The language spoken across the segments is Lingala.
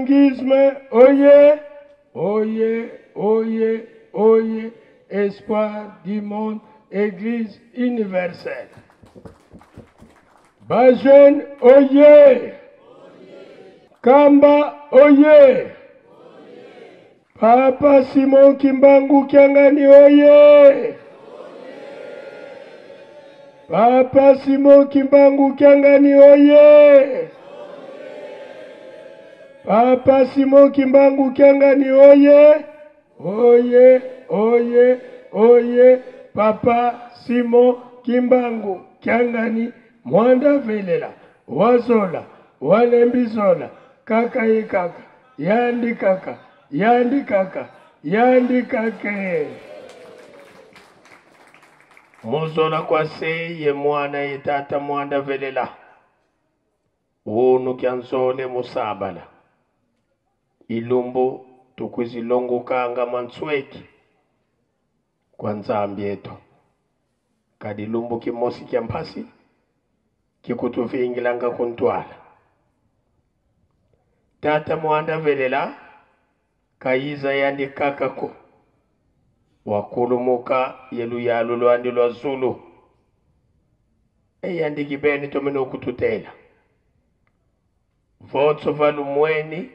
Kimbanguisme oye! Oye, oye, oye, espoir du monde, Église universelle. Ba jeune oye! Kamba oye! Papa Simon Kimbangu Kiangani oye! Papa Simon Kimbangu Kiangani oye! Papa Simon Kimbangu Kiangani oye! Oye, oye, oye! Papa Simon Kimbangu Kiangani Mwanda Velela Wazola Walembizola kaka ye kaka yandi kaka yandi kaka yandi kake muzola kwa se ye mwana ye tata mwanda velela unu kya nzole musabala ilumbu tukwizilongukanga mwantsweki kwa nzambi etu kadi lumbu kimosi kya mpasi kikutuvingilanga kuntwala tata mwanda velela kayiza yandi kakako wakulumuka yeluyalu lwandi lwa zulu eyandiki beni tomene okututela votso va lumweni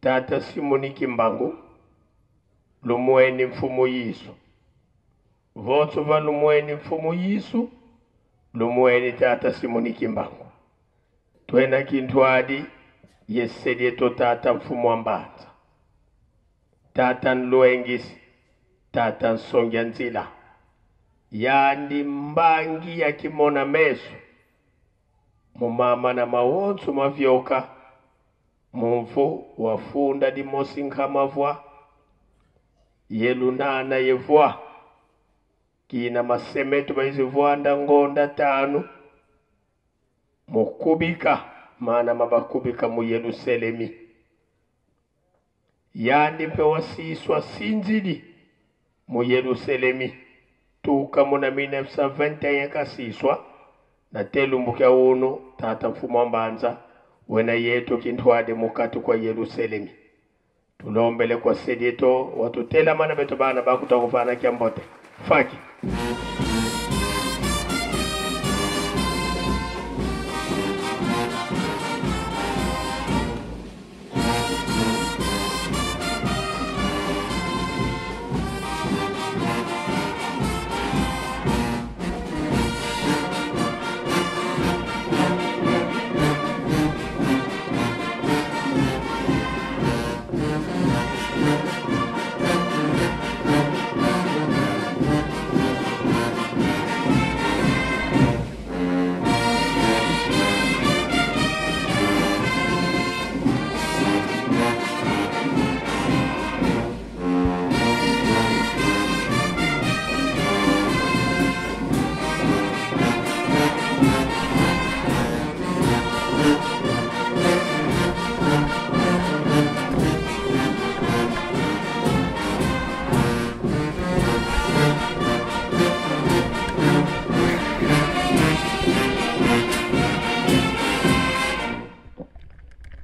tata Simoni Kimbangu lumweni mfumu Yisu votso va lumweni mfumu Yisu lumweni tata Simoni Kimbangu twena kintwadi yeselieto tata mfumu wa mbanza tata nlwengisi tata nsongia nzila yandi mbangi ya kimona meso mumama na mawonso mavyoka mumvu wafunda dimosi nkhamavwa yelunana yevwa kina masemeto baizivwanda ngonda tanu mukubika mana mabakubika mu Yerusalemi yandi mpe wasiswa sinzili mu Yerusalemi tuka muna 1921 kasiswa na telumbuka uno tata mfumu wa mbanza wena yetu kintwade mukati kwa Yerusalemi tulombele kwa sedieto watutela mana beto bana bakutakufana kyambote faki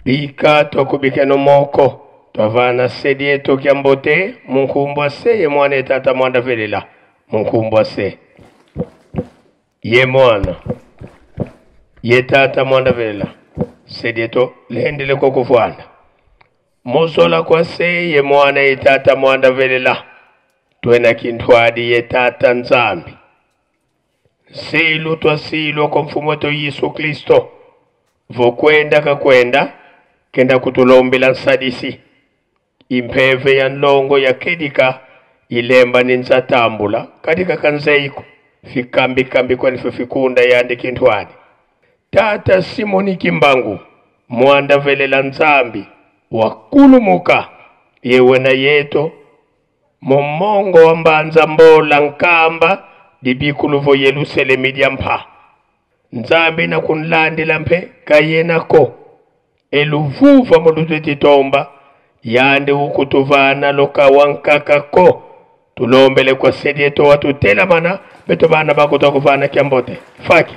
bika twakubika nomoko twavana sedieto kya mbote munkumbwa se ye mwana etata mwanda velela munkumbwa se ye mwana ye tata mwanda velela sedieto lhendele kokufwana muzola kwa se ye mwana ye tata mwanda velela twena kintwadi ye tata nzambi silu twasilwa kwa mfumo wetu Yesu Kristo vokwenda kakwenda kenda kutulombela nsadisi impeve ya nlongo ya kedika ilemba ninzatambula katika kanzeiko fikambikambi kwanife fikunda yandi kintwani tata Simoni Kimbangu mwanda velela nzambi wakulumuka yewena yeto momongo wa mbanza mbola nkamba dibikuluvo Yerusalemi dyampa nzambi na kunlandela mpe kayenako eluvuva mulutetitomba yandi ukutuvana lokawankakako tulombele kwa sedieto watutelamana beto bana bakutwakuvana kyambote faki.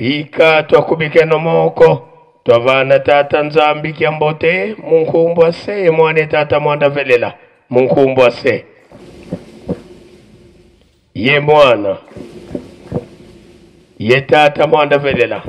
Bika twakubike nomoko twavana tata Nzambi kya mbote munkumbwa se mwane tata mwanda velela munkumbwa se ye mwana ye tata mwanda velela.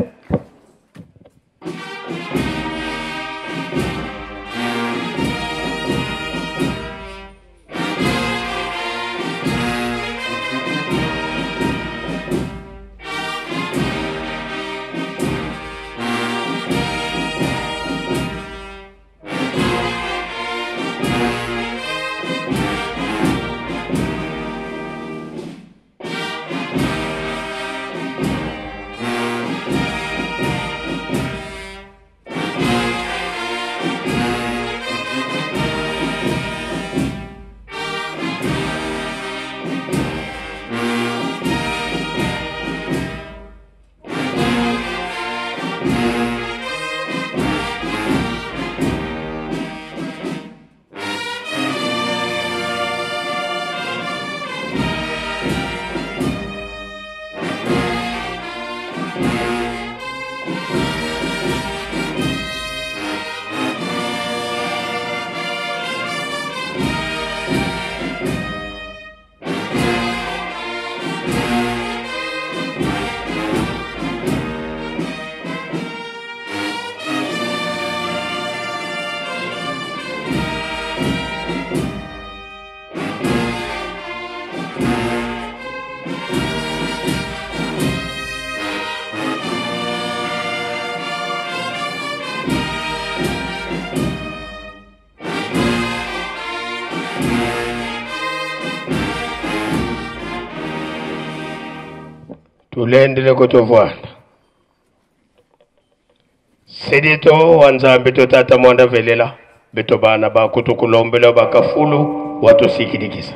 Tulendele kutovwanda sedito wa Nzambi to tata mwanda velela beto bana bakutukulombela bakafulu watusikilikisa.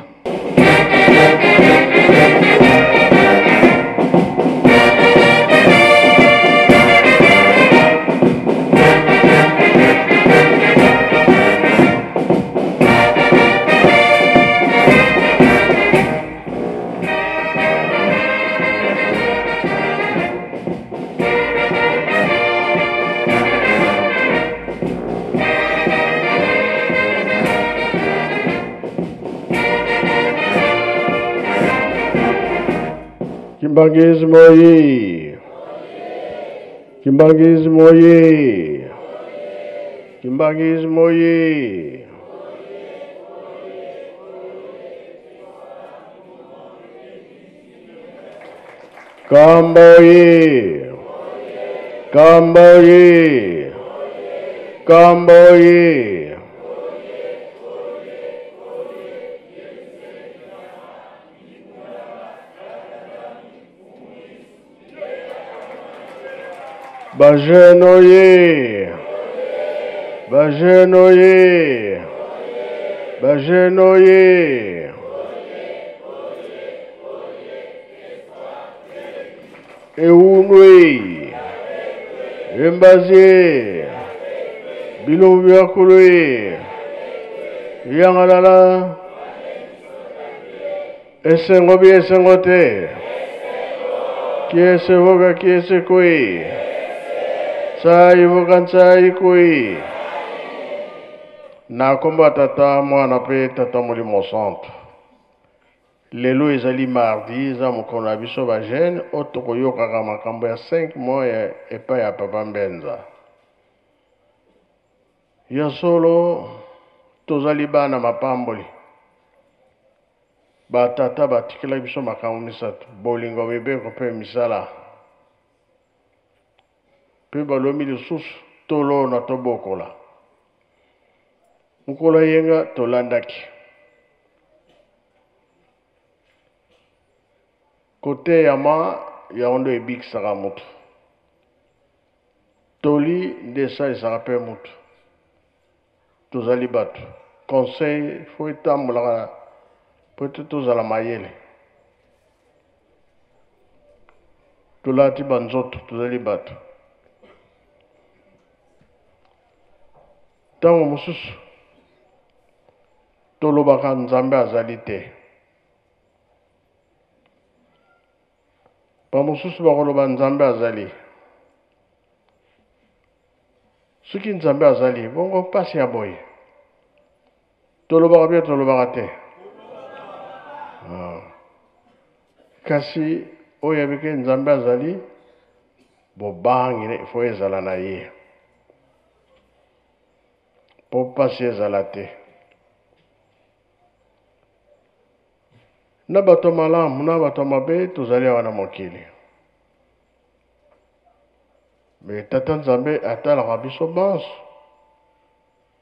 Kimbanguisme oye! Kimbanguisme oye! Kimbanguisme oye! Kamba oye! Kamba oye! Kamba oye! Bajene oye! Bajene oye! Bajene oye! Eunwe! Embazie! Bilombi akulwe! Yangalala! Esengo bi esengo te! Kiese voka kiese kui! Tsai voka ntsai kui! Na kombo ya tata mwana pe tata molimo santo. Lelo ezali mardi, eza mokolo na biso ba jeune oyo tokoyokaka makambo ya 5 mois ya epai ya papa Mbenza. Ya solo tozali bana mapamboli. Ba tata batikelaki biso makambo misato, bolingo, mibeko mpe misala. Mpe balobi lisusu tolona tobokola. Mokolo ya yenga tolandaki. Koteyama yango nde ebikisaka moto. Toli nde esalisaka mpe moto. Tozali bato. Conseil fo etambolaka mpo ete tozala mayele. Tolati banzoto, tozali bato. Ntango mosusu tolobaka Nzambe azali te. Bamosusu bakoloba Nzambe azali. Soki Nzambe azali, bongo mpasi ya boye. Tolobaka bien, tolobaka te. Ah. Kasi oyo yebike Nzambe azali, bobangi fo ezala na ye. Mpo mpasi ezala te. Na bato malamu na bato mabe tozali awa na mokili. Me Tata Nzambe atalaka biso banso,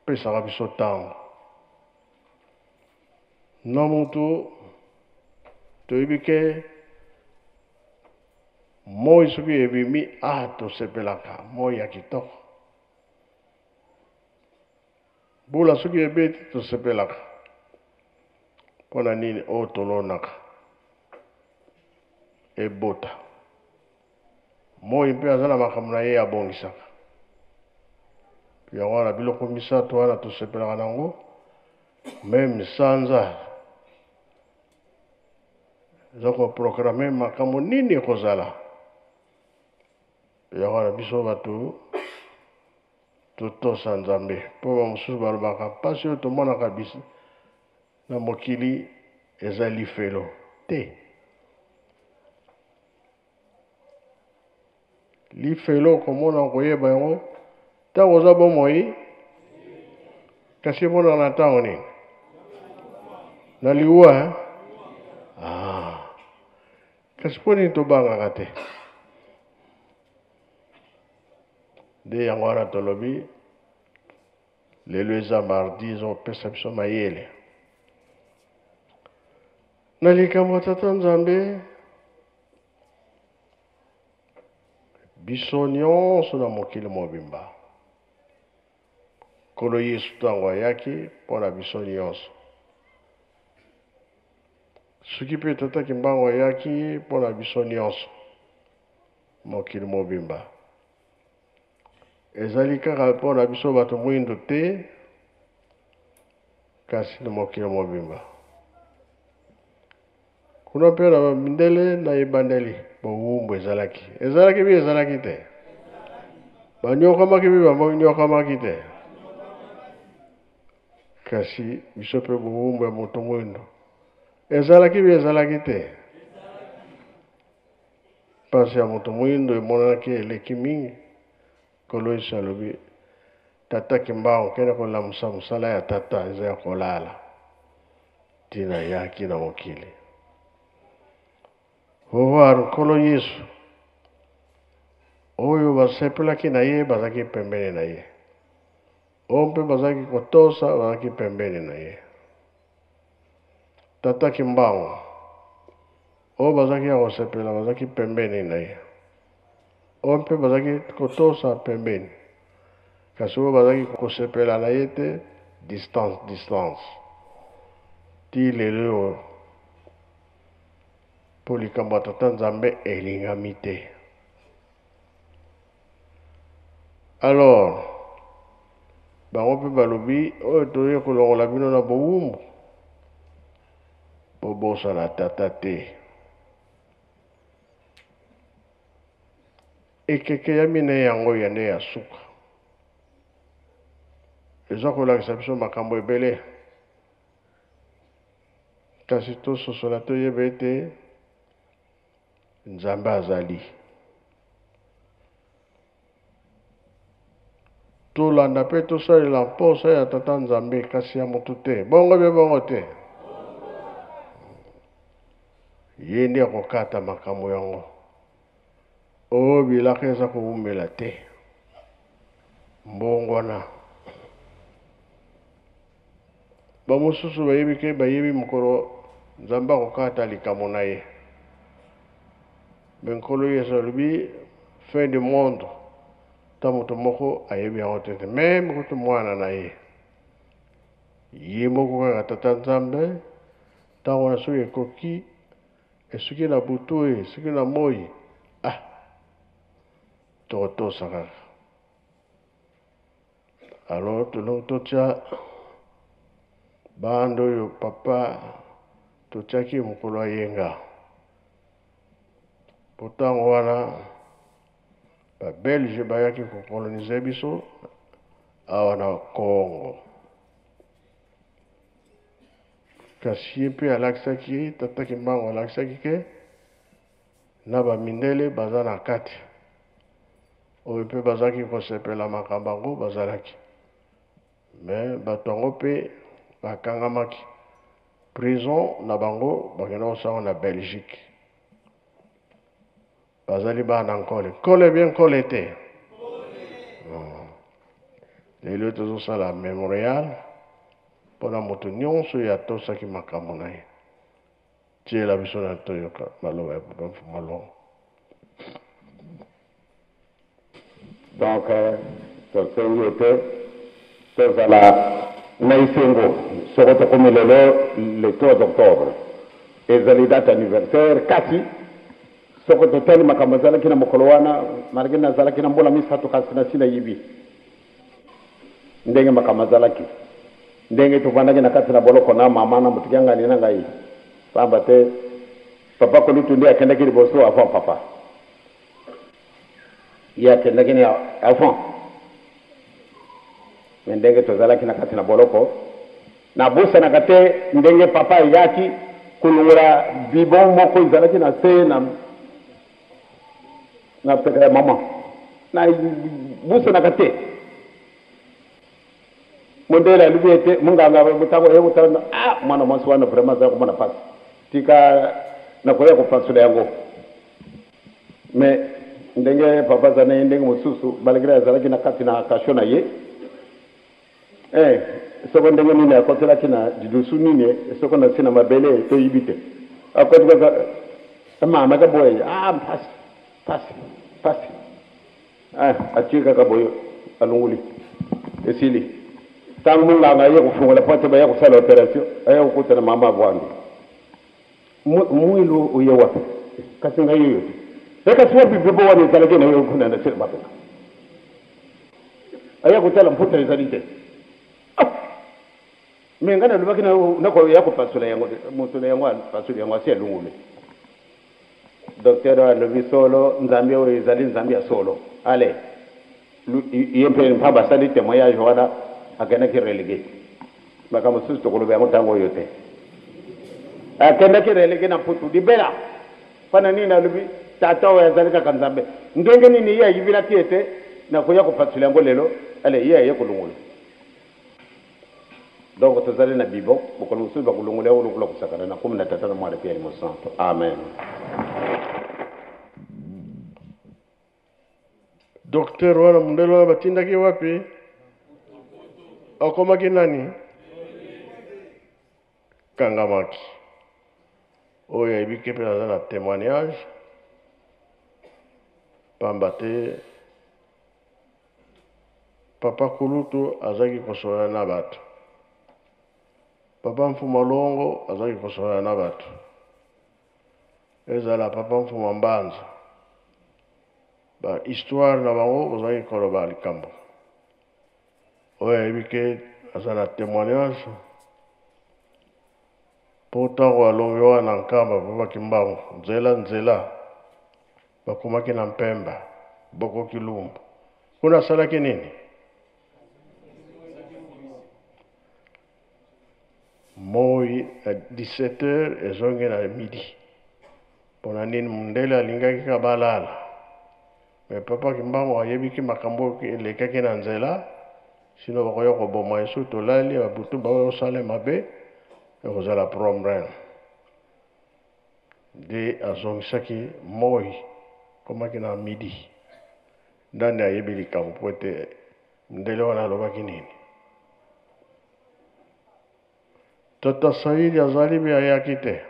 apesaka biso ntango. Na mutu toyebi ke moi soki ebimi, ah, tosepelaka moi ya kitoko. Mbula soki ebeti tosepelaka. Mpo na nini? Oyo tolonaka ebota. Moi mpe aza na makambo na ye abongisaka. Yango wana biloko misato wana tosepelaka nango, meme sanza eza koprograme makambo nini ekozala. Yango wana biso bato totosa Nzambe, mpo bamosusu balobaka mpasi oyo tomonaka biso na mokili eza lifelo te. Lifelo komona koyeba yango ntango oza bomoi, kasi emonaka na ntango nini? Na liwa eh? Ah. Kasi mpo nini tobangaka te? Nde yango wana tolobi lelo eza mardi, ezopesa biso mayele na likambo ya Tata Nzambe. Biso nyonso na mokili mobimba, Nkolo Yesu ntango ayaki mpo na biso nyonso, soki mpe Tata Kimbangu ayaki mpo na biso nyonso mokili mobimba, ezali kaka mpo na biso bato mwindo te, kasi na mokili mobimba. Kuna mpe na mindele na ebandeli bowumbu ezalaki, ezalaki bi ezalaki te, banyokamaki bi banyokamaki te, kasi biso mpe bowumbu ya moto mwindo ezalaki bi ezalaki te. Mpasi ya moto mwindo emonanaki eleki mingi. Nkolo Yesu alobi, Tata Kimbangu, kende kolamusa mosala ya tata eza ya kolala. Ntina ayaki na mokili. Voir Nkolo Yesu oyo basepelaki na ye bazalaki pembeni na ye, oyo mpe bazalaki kotosa bazalaki pembeni na ye. Tata Kimbangu oyo bazalaki ya kosepela bazalaki pembeni na ye, oyo mpe bazalaki kotosa pembeni, kasi oyo bazalaki kosepela na ye te, distance distance ti lelo oyo, mpo likambo ya Tata Nzambe elingami te. Alors bango mpe balobi, oyo toye kolongola bino na bowumbu, bobosana tata te. Ekeke ya minei yango ya nde ya suka eza kolakisa biso makambo ebele, kasi tososola toyeba ete Nzambe azali. Tolanda mpe tosalela mposa ya Tata Nzambe, kasi ya moto te. Bongo mpe bongo te. Ye nde akokata makambo yango. Oyo bilaka eza kowumela te. Mbongwana. Bamosusu bayebi ke bayebi mokolo Nzambe akokata likambo na ye. Me Nkolo Yesu alobi fin du monde, ta moto moko ayebi yango te te, meme kutu mwana na ye. Ye moko kaka Tata Nzambe, ntango wana soki ekoki, esuki na butu e, esuki na moi, ah, tokotosa kaka. Alors tolongi totia bande oyo papa totiaki mokolo ya yenga, po ntango wana babelge bayaki kokolonize biso. awa na Congo. Kasi ye mpe alakisaki, tata Kimbangu alakisaki ke na ba mindele baza na kati oyo mpe bazalaki kosepela makambo yango bazalaki me bato yango mpe bakangamaki prison na bango bakenda kosala na Belgique. Bazali bana nkole nkole bien nkole te. Lelo tozosala memorial mpona moto nyonso oyo atosaki makambo na ye. Tiela biso na toyoka maloba ya papa Mfumu Longo. Donc tosengi ete tozala na esengo soko tokomi lelo le 3 octobre, ezali date anniversaire, kasi soko totali makambo ezalaki na mokolo wana, malgre nazalaki na mbula misato, kasi nasi nayibi ndenge makambo azalaki, ndenge tovandaki na kati na boloko na mama na moto kiangani na ngai, pamba te papa kolutu nde akendaki liboso avant papa. Ye akendaki na avant. Me ndenge tozalaki na kati na boloko, nabosanaka te ndenge papa ayaki kolongola bibon moko ezalaki na se na na peka ya mama. Nabosanaka te. Mondele alobi ete monganga motango ye kotala, ah, mwana mwasi wana vraiment aza komona pasi, tika nakoya kopasola yango. Mais ndenge papa aza na ye ndenge mosusu, malgre azalaki na kati na kasho na ye, eh, soko ndenge nini akotelaki na lidusu nini, soko na se na mabele toyibi te, akoti kaka mama ka boye, ah, pasi pasi pasi, ah, atie kaka boye, alongoli, esili. Ntango monganga aye kofungola porte, baya kosala operation, aya kokutana mama avwandi mwilu oye wapi, kasi ngai oyo te, e kasi wapi bebe wana ezalaki na yo kuna na sele mapeka, aya kotala mputa ezali te. Ah! Me ngai nalobaki nakoya kopasola yango, mosolo yango apasoli yango asi alongoli. Docteur oyo alobi solo, Nzambe oyo ezali Nzambe ya solo. Ale ye mpe mpamba asali témoignage wana, akendaki relégué. Makambo mosusu tokoloba yango ntango oyo te. Akendaki relégué na Mputu libela. Mpona nini? Alobi tata oyo azali kaka Nzambe. Ndenge nini ye ayibilaki ete nakoya kopasula yango lelo, ale ye aye kolongola. Donc tozali na bibo, mokolo mosusu bakolongola yango lokola kosakana na kombo na Tata na Mwana mpe ya Elimo Santo. Amen. Docteur wana mundele wana batindaki wapi? Akomaki nani? Kangamaki. Oyo ayebi ke mpe naza na témoignage pamba te papa kulutu azalaki kosolola na bato, papa Mfuma Longo azalaki kosolola na bato, ezala papa Mfuma Mbanza, ba histoire na bango bazalaki koloba likambo oyo ayebi ke aza na témoignage. Mpo ntango alongi wana Nkamba, papa Kimbangu, nzela nzela bakomaki na Mpemba, Boko Kilumbu, kuna asalaki nini? Moi na 17 heures ezongi na midi. Mpona nini? Mundele alingaki kaka balala, me papa Kimbangu ayebiki makambo elekaki na nzela, sino bakoya koboma ye. Soki tolali babutu baosala mabe, ekozala problème. Nde azongisaki moi, komaki na midi. Ndani ayebi likambo po ete mundele wana alobaki nini? Tata Saidi azali be ayaki te.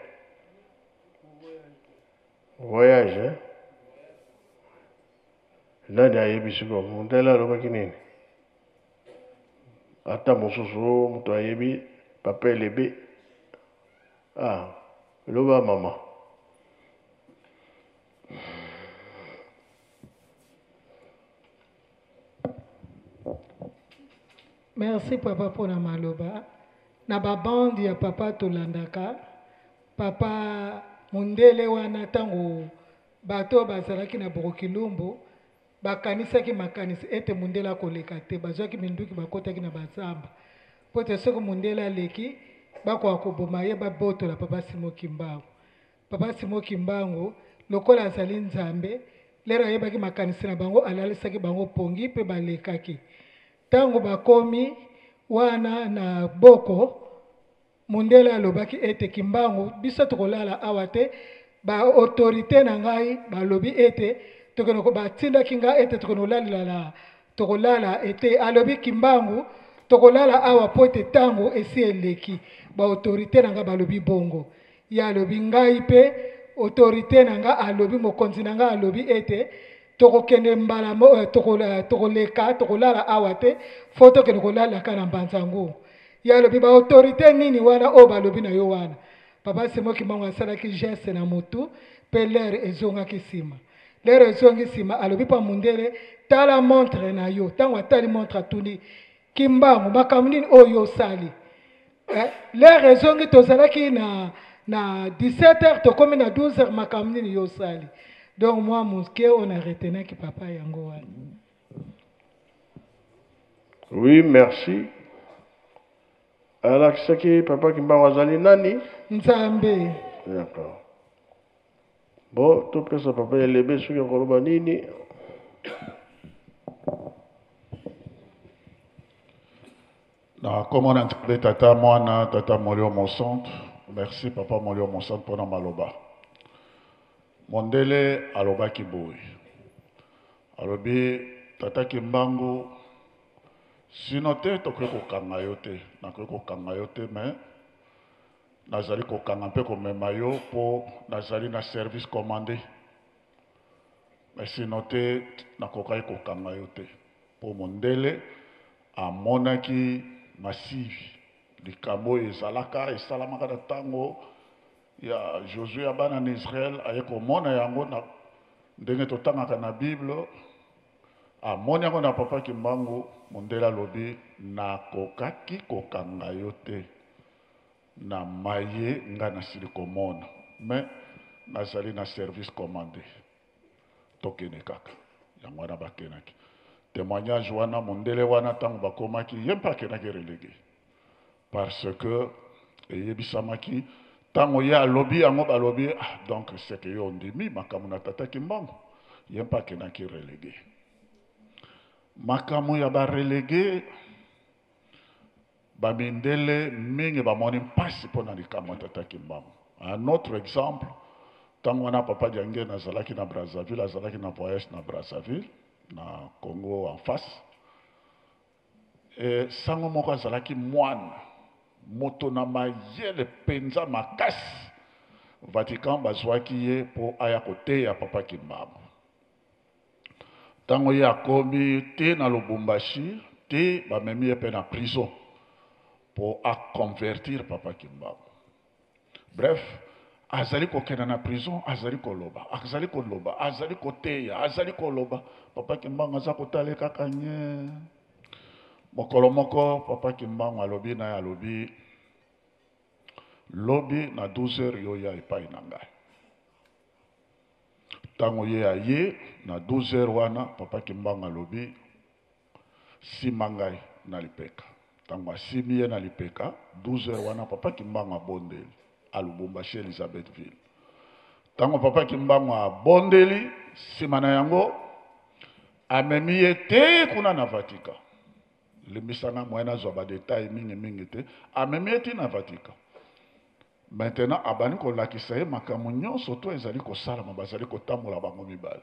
Voyage, eh? Nani ayebi sikoyo mundele alobaki nini? Ata mosusu moto ayebi, papa elebe. Ah, loba mama. Merci papa pona maloba. Na ba bande ya papa tolandaka papa mundele wana tango bato bazalaki na Bokilumbu. Bakanisaki makanisi ete mundele akoleka te. Bazwaki minduki bakotaki na bazamba mpo ete soki mundele aleki bakoka koboma ye babotola Papa Simon Kimbangu. Papa Simon Kimbangu lokola azali Nzambe, lero ayebaki makanisi na bango, alalisaki bango pongi mpe balekaki. Tango bakomi wana na boko, mundele alobaki ete Kimbangu, biso tokolala awa te, ba autorite na ngai balobi ete tokende ko, batindaki ngai ete tokende kolalela na, tokolala ete alobi Kimbangu tokolala awa po ete tango esi eleki, ba autorite na ngai balobi bongo. Ye alobi ngai pe autorite na ngai alobi, mokonzi na ngai alobi ete tokokende mbala mo, eh, eh, tokoleka, tokolala awa te, fo tokende kolalaka na Mbanza-Ngungu. Ye alobi ba autorite nini wana oyo balobi na yo wana? Papa Simon Kimbangu asalaki geste na motu pe l'heure ezongaki sima. L'heure ezongi sima alobi pa mundele tala montre na yo. Tango atali montre atuni Kimbangu makambo nini oyo yo osali? Eh, l'heure ezongi tozalaki na na 17h tokomi na 12h makambo nini yo osali? Donc moi moke oyo na retenaki papa yango wana. Oui, merci. Alakisaki papa Kimbangu azali nani? Nzambe. D'accord. Bon, topesa papa Elebe soki akoloba nini. Na kombo na Nzambe Tata, Mwana, Tata Molimo Mosantu. Merci papa Molimo Mosantu mpona maloba. Mondele alobaki boye, alobi Tata Kimbangu, sino te tokoki kokanga yo te, nakoki kokanga yo te mais nazali kokanga mpe komema yo mpo nazali na service commandé, mais sino te nakokaki kokanga yo te mpo mondele amonaki masivi likambo oyo ezalaka esalamaka na ntango ya Josue ya bana na Israël, aye komona yango na ndenge totangaka na Bible, amoni yango na papa Kimbangu. Mondele alobi nakokaki kokanga yo te na maye nga nasili komona, mais nazali na service commandé, tokende kaka. Yango wana bakenaki témoignage wana. Mondele wana ntango bakomaki, ye mpe akendaki relégué parce que eyebisamaki ntango ye alobi yango, balobi ah, donc c'est que yo ondimi makambo na tata Kimbangu. Ye mpe akendaki relégué. Makambo ya barelégué, bamindele mingi bamoni mpasi mpo na likambo ya tata Kimbangu. Un autre exemple, ntango wana papa Diangienda azalaki na Brazzaville, azalaki na voyage na Brazzaville, na Congo en face. E, sango moko azalaki mwana moto na mayele mpenza makasi. Vatican bazwaki ye mpo aya koteya papa Kimbangu. Ntango ye akomi te na Lubumbashi te, bamemi ye mpe na prison mpo aconvertir papa Kimbangu. Bref, azali kokenda na prison, azali koloba, azali koloba, azali koteya, azali koloba. Papa Kimbangu aza kotala kaka nye. Mokolo moko papa Kimbangu alobi na ye, alobi lobi na 12 heures yo ya epai na ngai. Ntango ye aye na 12 heures wana, papa Kimbangu alobi sima ngai na lipeka. Ntango asimi ye na lipeka 12 heures wana, papa Kimbangu abondeli a Lubumbashi, Elizabethville. Ntango papa Kimbangu abondeli, nsima na yango amemi ye te kuna na Vatican. Limbisanga moyen nazwa ba detail mingi mingi te. Amemi ye ti na Vatican. Maintenant abandi kolakisa ye makambo nyonso to ezali kosalama, bazali kotambola bango mibale.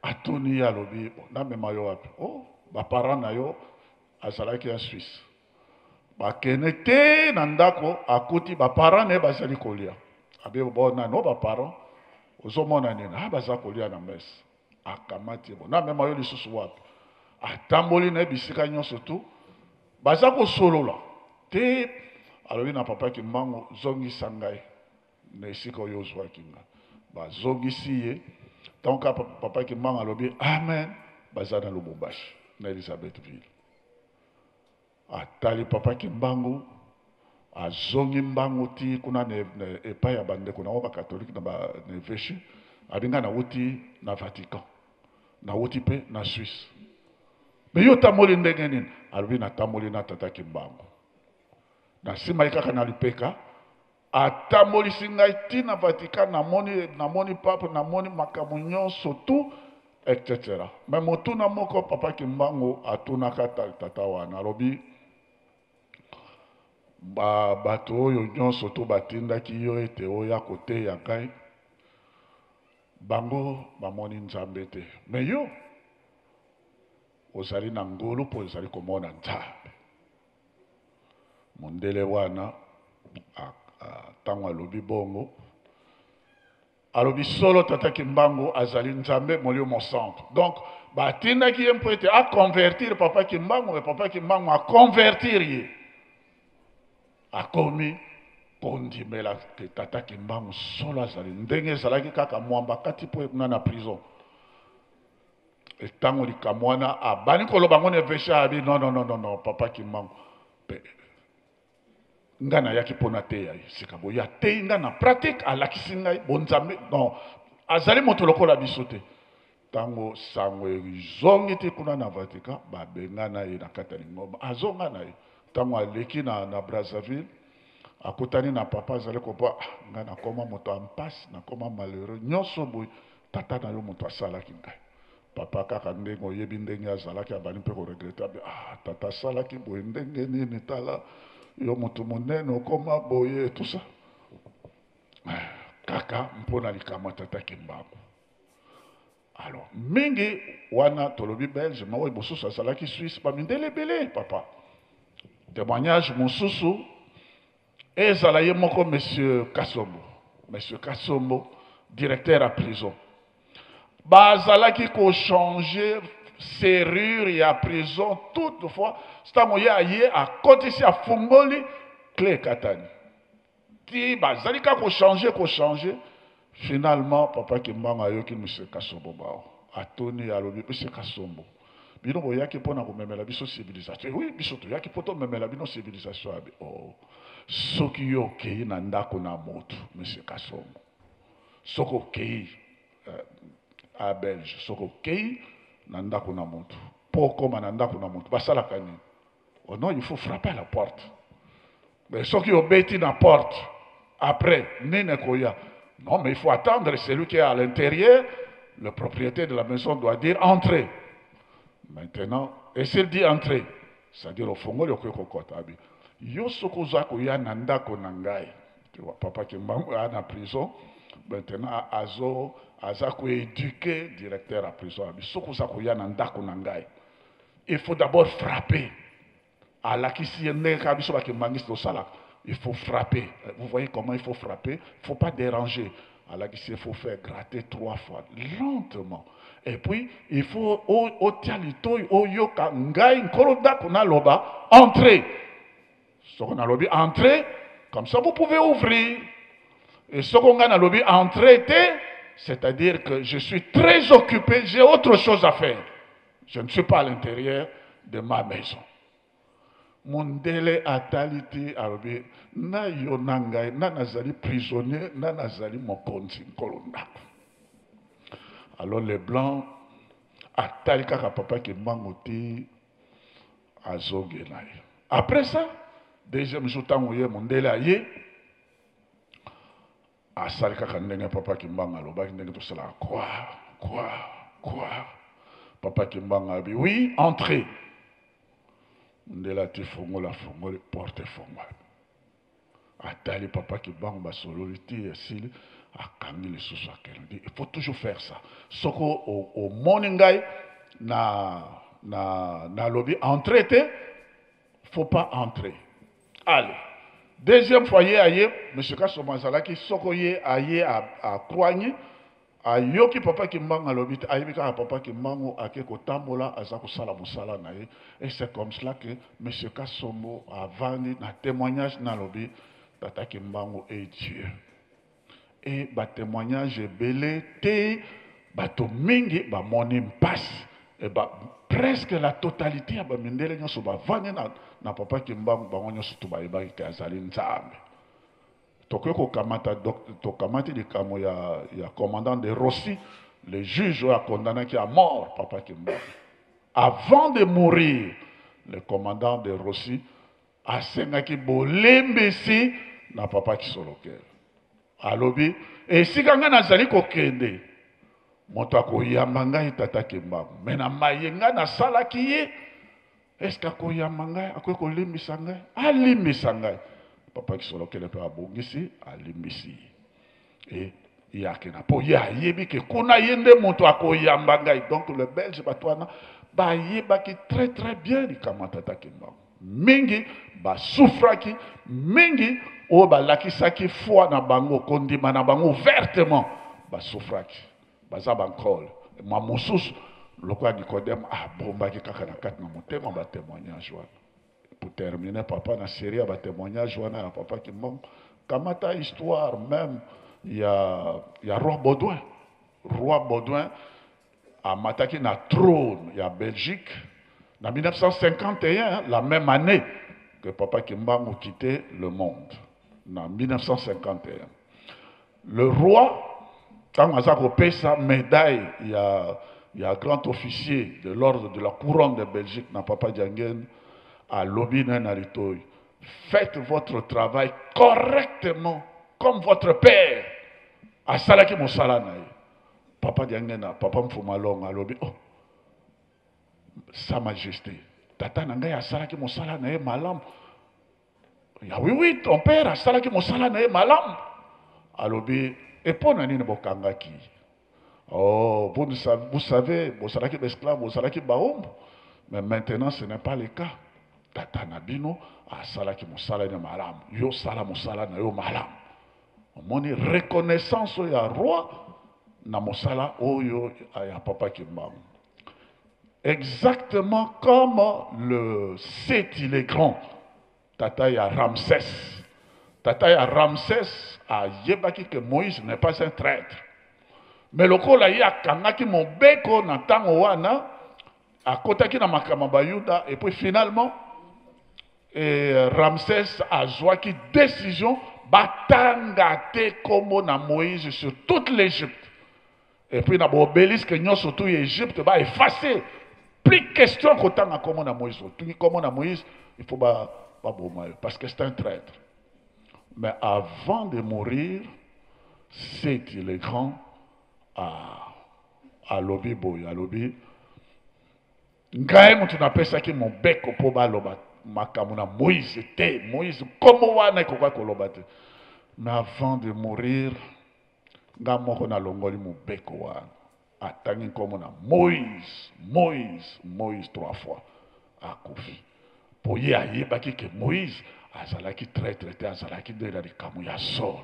Atuni ye, alobi namema yo wapi? Oh, ba parents na yo azalaki ya Suisse. Bakende te na ndako, akuti ba parents na ye bazali kolia. Abi bon nani ba parents ozomona nini? Ah, baza kolia na messe. Akamati ye, bon namema yo lisusu wapi? Atamboli na ye bisika nyonso tu, baza kosolola te. Alobi na papa Kimbangu, zongisa ngai na esika oyo ozwaki ngai. Bazongisi ye. Ntango kaka papa Kimbangu alobi amen, baza na Lubumbashi na Elizabethville. Atali papa Kimbangu, azongi mbangu ti kuna na epai ya bandeko na bango bakatolike na évêché. Abi ngai nawuti na Vatican. Nauti mpe na Suisse. Me yo otamboli ndenge nini? Alobi natamboli na tata Kimbangu. Nasimbaki kaka na lipeka, atambolisi ngai ti na Vatican, namoni, namoni pape, namoni makambo nyonso tout etc. Me motuna moko papa Kimbangu atunaka tata wana, alobi ba bato oyo nyonso to batindaki yo ete oya koteya ngai, bango bamoni Nzambe te, me yo ozali na ngolu mpo ozali komona Nzambe. Mondele wana ntango alobi bongo, alobi solo tata Kimbangu azali Nzambe Molimo Mosantu. Donc batindaki ye mpo ete aconvertir papa Kimbangu, me papa Kimbangu aconvertir ye, akomi kondimela ke tata Kimbangu solo azali ndenge ezalaki kaka mwamba kati mpo kuna na prison. Ntango likambo wana abandi koloba ngo na eveshe, abi non non non non papa Kimbangu pe nga nayaki mpo nateya ye sika boye, ateyi nga na pratique, alakisi ngai bonzambe. Non, azali moto lokola biso te. Ntango sango ezongi te kuna na Vatican, babengana ye na kati ya lingomba, azonga na ye. Ntango aleki na, na Brazzaville, akutani na papa, azali kopa ah, nga nakoma moto ya mpasi, nakoma malheureux nyonso boye, tata na yo moto asalaki ngai. Papa kaka ndenge oyebi ndenge azalaki, abandi mpe koregrete, abi ah, tata asalaki boye ndenge nini, tala yo moto monene okoma boye tout ça, kaka mpo na likambo ya tata Kimbangu. Alors mingi wana tolobi belge, ma oyo mosusu azalaki suisse, bamindele ebele papa. Témoignage mosusu ezala ye moko monsieur Kasombo, monsieur Kasombo directeur ya prison, bazalaki kochanger serrure ya prison toutefois ntango ye aye akotisi afungoli clé ekatani ti bazali kaka kochanger kochanger. Finalement papa Kimbangu ayoki monsieur Kasombo bao atuni, alobi monsieur Kasombo, bino boyaki mpona komemela biso civilisation? Oui, biso toyaki mpo tomemela bino civilisation. Abi oh, soki yo okei na ndako na motu monsieur Kasombo, soki okei a belge, soki okei na ndako na motu mpo okóma na ndako na motu basalaka nini? Oh non, il faut frapper à la porte. Mais soki obeti na porte après nini ekoya? Non, mais il faut attendre celui qui est à l'intérieur, le propriétaire de la maison doit dire entrez. Maintenant, et s'il dit entrez, c'est-à-dire ofongoli okoki kokota. Abi yo soki oza koya na ndako na ngai, tu vois, papa Kimbangu aya na prison, maintenant azo aza koéduquer directeur ya prison, abi soki oza koya na ndako na ngai, il faut d'abord frapper. Alakisi ye ndenge kaka biso bakimbangisi tosalaka, il faut frapper. Vous voyez comment il faut frapper, il faut pas déranger. Alakisi, il faut faire gratter 3 fois lentement, et puis il faut otia litoi oyoka ngai nkolo ndako naloba entrez. Soko nalobi entrez, comme ça vous pouvez ouvrir. Et soko ngai nalobi entrez te, c'est-à-dire que je suis très occupé, j'ai autre chose à faire, je ne suis pas à l'intérieur de ma maison. Mondele atali te, alobi na yo na ngai na nazali prisonnier na nazali mokonzi nkolo ndako. Alors les blancs atali kaka papa Kimbangu te, azongela ye. Après ça, deuxième jour ntango ye mondele aye, asali kaka ndenge papa Kimbangu alobaki, ndenge tosalaka quoi quoi quoi. Papa Kimbangu abi oui, entrez. Mondele ati fongola, fongoli porte, fongola, atali papa Kimbangu, basololi ti esili, akangi lisusu akende. Il faut toujours faire ça. Soko omoni ngai na na nalobi entrez te, faut pas entrer. Allez, deuxième fois ye aye, monsieur Kasombo azalaki, soko ye aye akroigne, ayoki papa Kimbangu alobi te, ayebi kaka papa Kimbangu ake kotambola, aza kosala mosala na ye. Et c'est comme cela que monsieur Kasombo avandi na témoignage nalobi tata Kimbangu est Dieu. Et ba témoignage ebele te, bato mingi bamoni mpasi, et ba presque la totalité ya bamindele nyonso bavandi na papa Kimbangu, bango nyonso to bayebaki ke azali Nzambe. Tokoki kokamata tokamati likambo ya commandant de Rossi. Le juge oyo acondamnaki à mort papa Kimbangu. Avant de mourir, le commandant de Rossy asengaki bolembisi na papa Kisolokele. Alobi esika ngai nazali kokende moto akoyamba ngai tata Kimbangu, me na maye ngai nasalaki ye eske akoyamba ngai, akoki kolimbisa ngai? Alimbisa ngai. Papa Kisolokele mpe abongisi, alimbisi ye e ye akenda mpo ye ayebi ke kuna ye nde moto akoyamba ngai. Donc le Belge, bato wana bayebaki très très bien likambo ya tata Kimbangu. Mingi basufraki, mingi oyo balakisaki foi na bango, kondima na bango ouvertement, basufraki, baza bankole. Ma mosusu lokola Nicodème abombaki kaka na kati na motema batémoignage wana. Pour terminer papa, na série ya batémoignage wana ya papa Kimbangu, kamata histoire même ya roi Baudouin. Roi Baudouin amataki na trône ya Belgique na 1951, la même année que papa Kimbangu quittait le monde, na 1951. Le roi, ntango aza kopesa médaille ya grand officier de l'ordre de la couronne de Belgique na papa Diangienda, alobi na litoi: faites votre travail correctement comme votre père asalaki mosala na ye. Papa Diangienda, papa Mfuma Longo alobi: oh, sa majesté, tata na ngai asalaki mosala na ye malamu. Ya oui, ton père asalaki mosala na ye malamu. Alobi: epo na nini bokangaki? Oh, vous, vous savez, bosalaki baesclave, bosalaki baombo, mais maintenant ce n'est pas le cas. Tata na bino asalaki mosala na malamu, yo sala mosala na yo malamu. Omoni reconnaissance oyo ya roi na mosala oyo ya papa Kimbangu. Exactement comme le Seti le Grand, tata ya Ramsès. Tata ya Ramsès ayebaki que Moïse n'est pas un traître. Mais lokola ye akangaki mobeko na ntango wana, akotaki na makambo ya Bayuda, et puis finalement et Ramsès azwaki décision batanga te kombo na Moïse sur toute l'Égypte. Et puis na baobélisque nyonso tu ya Égypte baefface, plus question kotanga kombo na Moïse. Otungi kombo na Moïse, il faut baboma yo parce que c'est un traître. Mais avant de mourir, Seti le Grand alobi boye, alobi: ngai moto napesaki mobeko mpo baloba makambo na Moïse te, Moïse kombo wana ekoka koloba te, mais avant de mourir nga moko nalongoli mobeko wana. Atangi nkombo na Moïse, Moïse, Moïse trois fois, akufi, mpo ye ayebaki ke Moïse azalaki traître te, azalaki nde na likambo ya solo.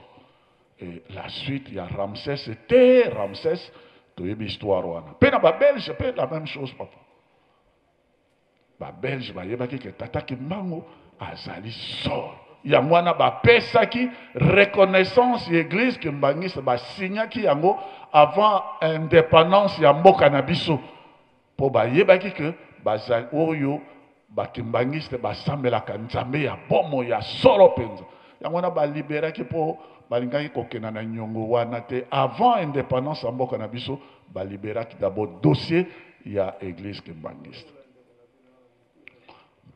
Et la suite ya Ramsès te, Ramsès toyebi histoire wana. Mpe na babelge mpe la même chose, papa. Babelge bayebaki ke tata Kimbangu azali solo, yango wana bapesaki reconnaissance ya église kimbangiste, basignaki yango avant indépendance ya mboka na biso, mpo bayebaki ke bazali oyo bakimbangiste basambelaka nzambe ya bomo ya solo mpenza. Yango wana baliberaki, mpo balingaki kokenda na nyongo wana te. Avant indépendance ya mboka na biso, baliberaki d'abord dossier ya église kimbangiste.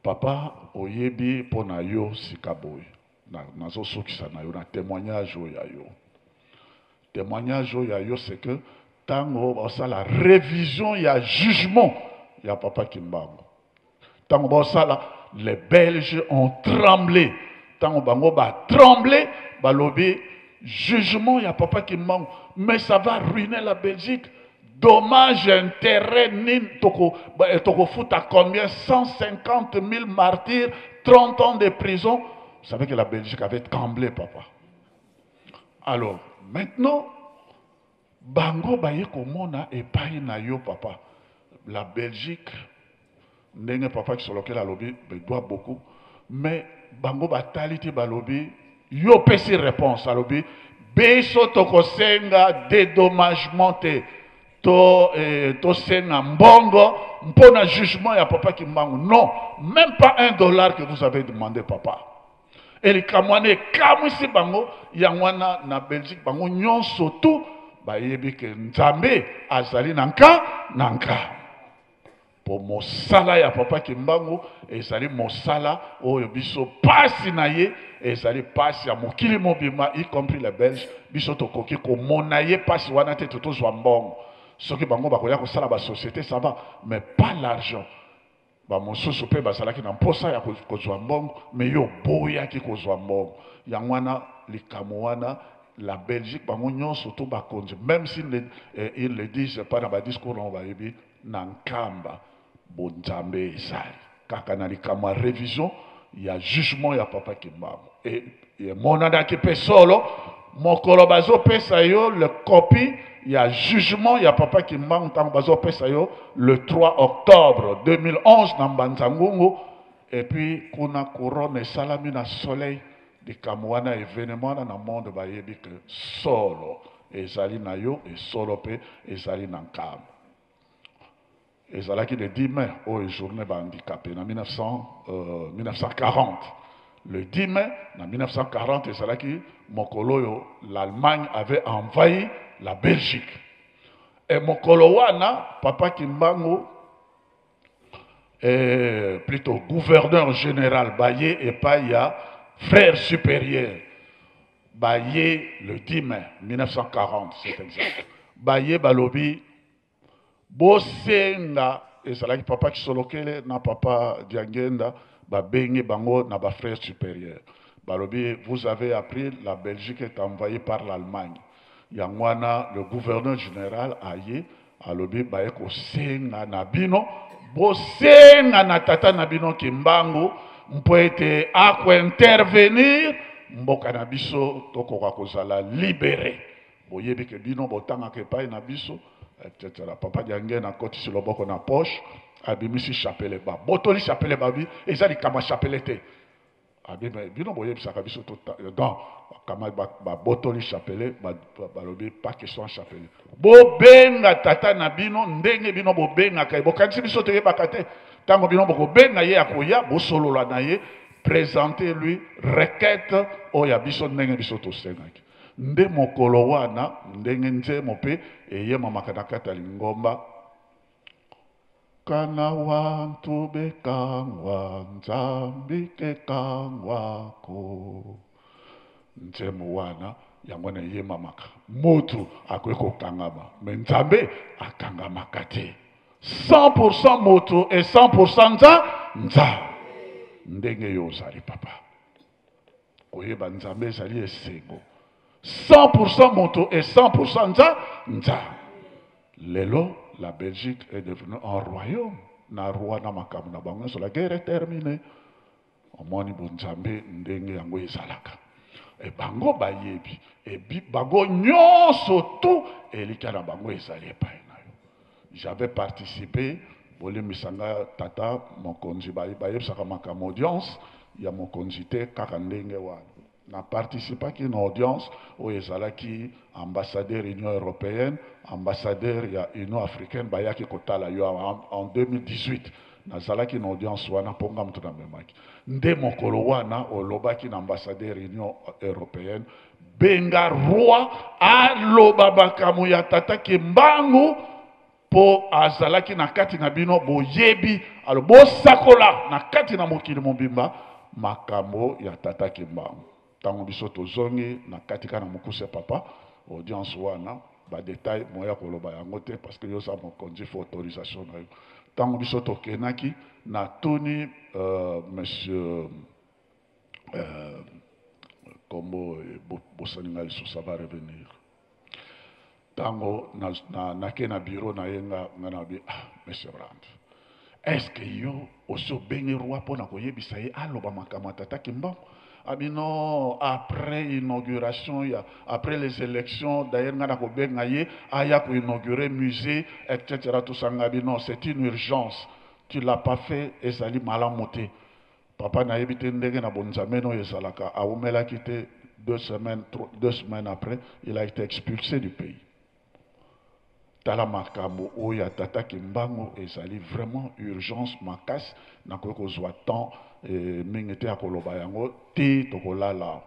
Papa, oyebi mpo na yo sika boye, nazosukisa na yo na témoignage oyo ya yo. Témoignage oyo ya yo, c'est que ntango basala révision ya jugement ya papa Kimbangu, ntango basala, les Belges ont tremblé. Ntango bango batremble, balobi: jugement ya papa Kimbangu, mais ça va ruiner la Belgique, dommage intérêt nini, tokofuta combien? 150 000 martyrs, 30 ans de prison. Vous savez que la Belgique avait tremblé, papa. Alors maintenant bango baye komona epai na yo, papa. La Belgique, ndenge papa Kisolokele alobi, doit beaucoup, mais bango batali te, balobi yo opesi réponse. Alobi: biso tokosenga dédommagement te, to tosenga mbongo mpo na jugement ya papa Kimbangu, non, même pas 1 dollar que vous avez demandé, papa. Elikambo wana ekamwisi bango. Yango wana na Belgique bango nyonso tu bayebi ke Nzambe azali na nka na nka. Po mosala ya Papa Kimbangu ezali mosala oyo biso pasi na ye ezali pasi ya mokili mobimba, y compris les Belges. Biso tokoki komona ye pasi wana te, tozwa mbongo. Soki bango bakoya kosala ba société, ça va, mais pas l'argent. Ba mosusu pe bazalaki na mposa ya kozwa mbongo, mais yo oboyaki kozwa mbongo. Yango wana likambo wana la Belgique bango nyonso to bakonzi, même s'ils ils le disent pas na ba discours na bayebi na Nkamba bonzambe ezali kaka na likambo ya révision ya jugement ya Papa Kimbangu. Et emonanaki mpe solo mokolo bazopesa yo le copie ya jugement ya Papa Kimbangu, ntango bazopesa yo le 3 octobre 2011 na Mbanza-Ngungu, et puis kuna couronne esalami na soleil. Likambo wana, événement wana na monde bayebi ke solo ezali na yo, e solo mpe ezali na Nkamba. Ezalaki le 10 mai oyo journée bahandicapé na 1940. Le 10 mai na 1940 ezalaki mokolo oyo l'Allemagne avait envahi la Belgique. E mokolo wana Papa Kimbangu, plutôt gouverneur général baye epai ya frère supérieur baye le 10 mai 1940, c'est exact. Baye balobi bosenga, ezalaki Papa Kisolokele na Papa Diangenda, babengi bango na bafrère supérieur, balobi: vous avez appris, la Belgique est envahie par l'Allemagne. Yango wana le gouverneur général aye, alobi baye kosenga na bino, bosenga na tata na bino Kimbangu mpo ete akointervenir mboka na biso tokoka kozala libéré. Boyebi ke bino botangaka epai na biso, etc. Papa Diange nakotisi loboko na poche, abimisi chapelet, babotoli chapelet, babi eza likambo ya chapelet te. Abi bino boyebisaka biso donc kama babotoli chapelet, balobi pas question chapelet, bobenga tata na bino ndenge bino bobengaka ye. Bokanisi biso toyebaka te? Ntango bino bokobenga ye, akoya, bosolola na ye, présenter lui requête oyo ya biso ndenge biso tosengaki. Nde mokolo wana ndenge nzembo mpe eyemamaka na kati ya lingomba: kana wantu bekangwa Nzambi kekangwako. Nzembo wana yango na eyemamaka. Motu akoki kokangama, me Nzambe akangamaka te. 100% moto e 100% nza nza ndenge yo ozali papa, koyeba Nzambe ezali esengo. 100% moto e 100% nza nza. Lelo la Belgique est devenue un royaume na roi na makambo na bango nyonso. La guerre est terminée. Omoni bonzambe ndenge yango ezalaka. E bango bayebi ebi bango nyonso tu elikya na bango ezali epai na yo. J'avais participé, bolimbisa nga tata mokonzi, bayebisaka makambo audience ya mokonzi te kaka ndenge wana. Na participaki na audience oyo ezalaki ambassadeur Union européenne, ambassadeur ya Union africaine, bayaki kotala yo en 2018. Nazalaki na audience wana mpo nga moto namemaki. Nde mokolo wana olobaki na ambassadeur Union européenne: benga roi aloba makambo ya tata Kimbangu mpo azalaki na kati na bino, boyebi. Alo bosakola na kati na mokili mobimba makambo ya tata Kimbangu. Ntango biso tozongi na kati kaka na mokuse papa, audience wana badetail moya koloba yango te parce que yo oza mokonzi, faut autorisation na yo. Ntango biso tokendaki, natuni monsieur kombo bosani ngai lisusu, ça va revenir. Ntango nake na bureau na ye, nga na bi: ah, monsieur Brand, est ce que yo osi obengi roi mpona koyebisa ye aloba makambo ya tata Kimbangu? Abi non, après inauguration ya, après les élections d'ailleurs, nga na kobenga ye aya koinaugurer musée, etc. Tout ça. Nga bi non, c'est une urgence, tu l'as pas fait, ezali malamu te. Papa, nayebi te ndenge na bonzambe oyo ezalaka, awumelaki te, 2 semaines, 2 semaines après, il a été expulsé du pays. Tala makambo oyo ya tata Kimbangu ezali vraiment urgence makasi. Nakoki kozwa temps mingi te ya koloba yango te, tokolala.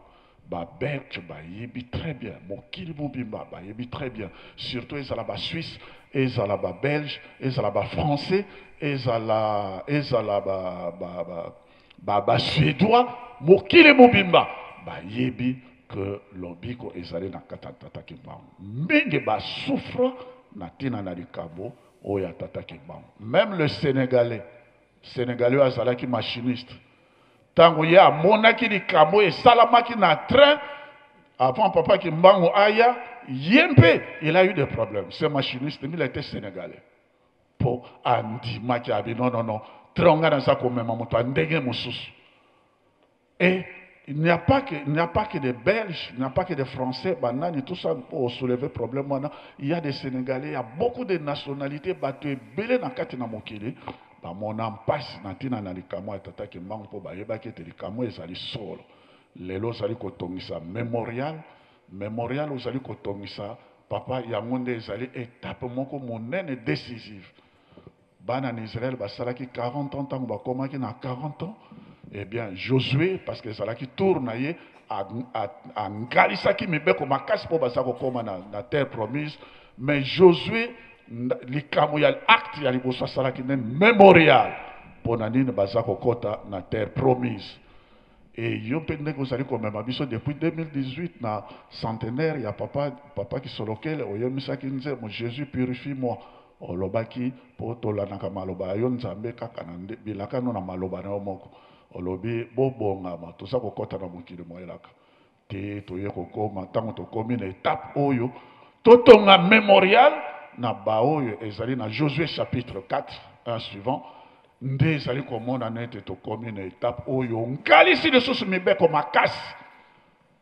Ba belge bayebi très bien, mokili mobimba bayebi très bien, surtout ezala ba suisse, ezala ba belge, ezala ba français, ezala ezala ba ba ba ba, ba suédois, mokili mobimba bayebi que lobiko ezali na kati ya Tata Kimbangu. Mingi ba souffre na tina na likambo oyo ya Tata Kimbangu. Même le Sénégalais, Sénégalais oyo azalaki machiniste, Tango ye amonaki likambo oyo esalamaki na train avant papa Kimbangu aya, ye mpe il a eu des problèmes. Ce machiniste, il était sénégalais. Po andimaki abi non non non, train nga naza komema moto ya ndenge mosusu. Et il n'y a pas que, il n'y a pas que des Belges, il n'y a pas que des Français, banani, tout ça pour soulever problème wana. Il y a des Sénégalais, il y a beaucoup de nationalités, bato ebele na kati na mokili. Bamona mpasi na ntina na likamwa ya Tata Kimbangu mpo bayebaki ete likamwa ezali solo. Lelo ozali kotongisa memorial, memorial ozali kotongisa papa, yango nde ezali etape moko monene decisive. Bana na Israël basalaki 40 ans, ntango bakomaki na 40 ans, eh bien Josué, parce que ezalaki tour na ye, angalisaki mibeko makasi mpo baza kokoma na terre promise. Mais Josué, likambo ya acte ya liboso asalaki nde memorial mpo na nini baza kokota na terre promise. E yo mpe ndenge ozali komema biso depuis 2018 na centenaire ya papa Kisolokele, oyemisaki nzembo Jésus purifie moi, olobaki mpo tolandaka maloba ya yo Nzambe kaka na nde, bilaka no na maloba na yo moko, olobi bobongama toza kokota na mokili moyelaka te, toye kokoma ntango tokomi na etape oyo totonga memorial na baoyo ezali na Josué chapitre 4 1 suivant, nde ezali komonana ete tokomi na etape oyo nkalisi lisusu mibeko makasi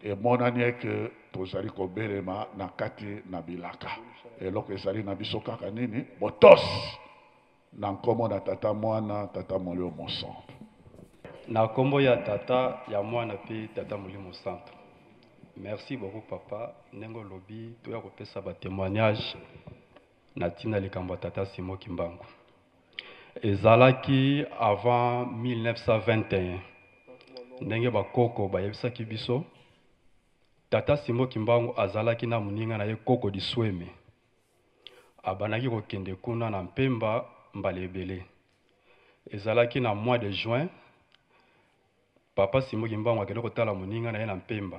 emonani eke tozali kobelema na kati na bilaka. Eloko ezali na biso kaka nini? Botosi na nkombo na Tata, Mwana, Tata Molimo Mosantu. Na nkombo ya Tata, ya Mwana pe Tata Molimo Santu. Merci beaucoup papa, ndenge olobi toya kopesa ba témoignage na ntina likambo ya Tata Simon Kimbangu. Ezalaki avant 1921 ndenge bakoko bayebisaki biso, Tata Simon Kimbangu azalaki na moninga na ye Koko Disweme. Abandaki kokende kuna na Mpemba mbala ebele. Ezalaki na mois de juin, papa Simon Kimbangu akende kotala moninga na ye na Mpemba.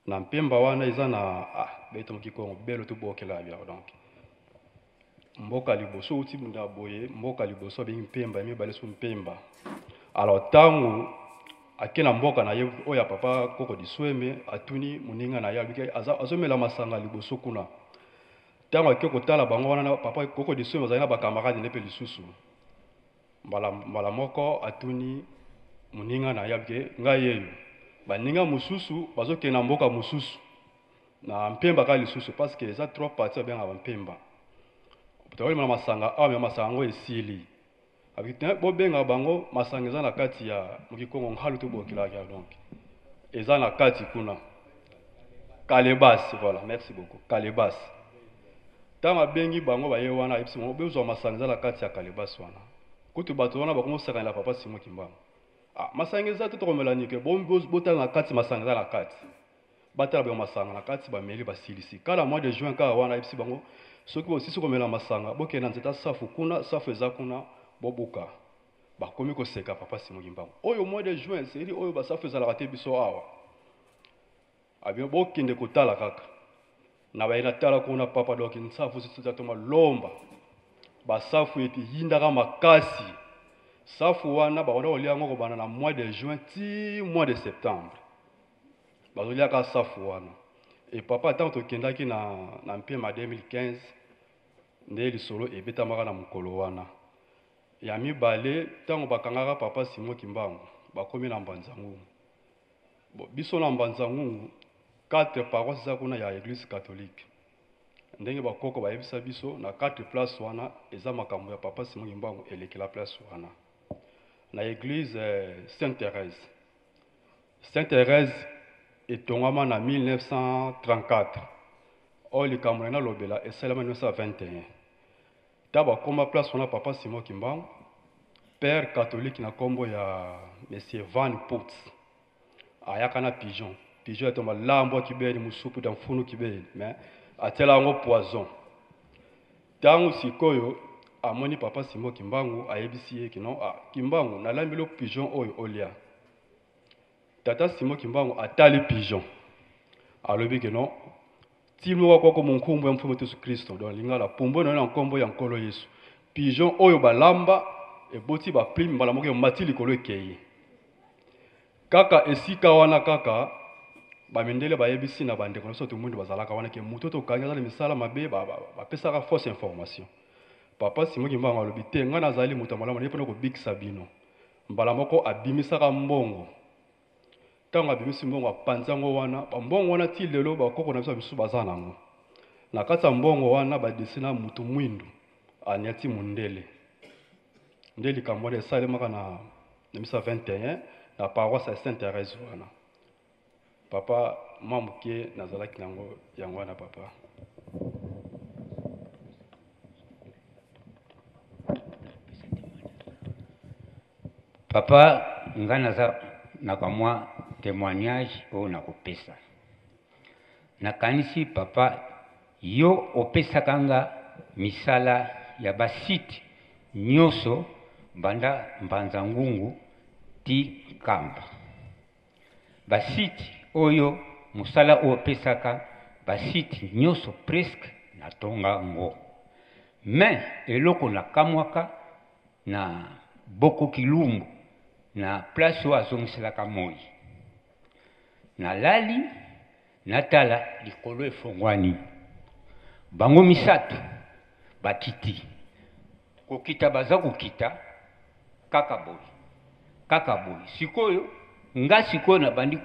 Na Mpemba wana eza na, beto moki Kongo, belo to bokela ya donc. Mboka liboso uti bunda boye, mboka liboso abengi Mpemba, ya mibale su Mpemba. Alors tango ake na mboka na ye oyo ya papa Koko Disweme, atuni moninga na ye, alobiki azomela masanga liboso kuna. Tango ake kotala bango wana na papa Koko Disweme azali na ba camarade ne pe lisusu. Mbala moko atuni moninga na ye, alobiki ngai yeyo. Baninga mosusu bazokende na mboka mosusu. Na Mpemba kaka lisusu, parce que eza trois parties babengaka ba Mpemba. Tokolima na masanga awa, mais masanga yango esili. Abi te bobenga bango masanga eza na kati ya Mokikongo Nhalu to bokelaka ya donc. Eza na kati kuna. Kalebas, voilà, merci beaucoup. Kalebas. Tango abengi bango baye wana, ayebisi bango bozwa masanga eza na kati ya Kalebas wana. Kutu bato wana bakomosakanela papa Simon Kimbangu. Ah, masanga eza te tokomela nike, botala na kati masanga eza na kati. Batala bango masanga na kati bameli basilisi. Kala mois de juin kaka wana ayebisi bango soki bosisi komela masanga bokende na nzeta safu kuna, safu eza kuna bobuka. Bakomi koseka papa Simon Kimbangu. Oyo mois de juin seri oyo basafu ezalaka te biso awa. Abino bokende kotala kaka. Na baye na tala kuna papa donc nsafu sisi toma lomba. Basafu ete yindaka makasi. Safu wana bakona kolia yango kobanda na mois de juin ti mois de septembre. Bazoliaka safu wana. Et papa tango tokendaki na Mpema 2015 nde lisolo ebetamaka na mokolo wana. Ya mibale tango bakangaka papa Simon Kimbangu bakomi na Mbanza-Ngungu. Bon, biso na Mbanza-Ngungu 4 paroisses eza kuna ya église catholique. Ndenge bakoko bayebisa biso na 4 places wana eza makambo ya papa Simon Kimbangu elekela place wana. Na église Sainte-Thérèse. Sainte-Thérèse etongama na 1934. Oyo likambo na nalobela esalema 1921. Ta bakoma place wana papa Simon Kimbangu, père catholique na kombo ya monsieur Van Putz. Ayaka na pigeon. Pigeon ya lambwa kibeni musupu da mfunu kibeni, mais atiela yango poison. Tango sikoyo amoni papa Simon Kimbangu, ayebisi ye kino ah, Kimbangu nalambeli yo pigeon oyo olia. Tata Simon Kimbangu atali pigeon, alobi kino timwa kwako mu nkumbu ya mfumu Yesu Kristo, donc lingala pumbu na yo na nkombo ya Nkolo Yesu. Pigeon oyo balamba eboti ba plume mbala moko emati likolo ekei. Kaka esika wana kaka bamindele bayebisi na bandeko na biso tomundi bazalaka wana ke moto tokangi aza na misala mabe, bapesaka fausse information. Papa Simon Kimbangu alobi te, ngai nazali moto ya malamu, naye mpona kobikisa bino. Mbala moko abimisaka mbongo. Ntango abimisi mbongo apanzi yango wana, bambongo wana ti lelo bakoko na biso ya misusu baza nango. Na kati ya mbongo wana badesina mutu mwindu aniati mundele. Nde likambo wana esalemaka na 1921 na paroisse ya Sainte Thérèse wana. Papa mwa moke nazalaki nango yango wana papa. Papa, nga naza na kamwa témoignage oyo nakopesa. Nakanisi papa, yo opesaka nga misala ya ba site nyonso banda Mbanza Ngungu ti Nkamba. Ba site oyo mosala oyo opesaka ba site nyonso presque natonga ngo. Mais eloko nakamwaka na Boko Kilumbu na place oyo azongiselaka moi, nalali natala likolo efongwani, bango misato bakiti kokita, baza kokita kaka boye kaka boye. Sikoyo nga sikoyo nabandi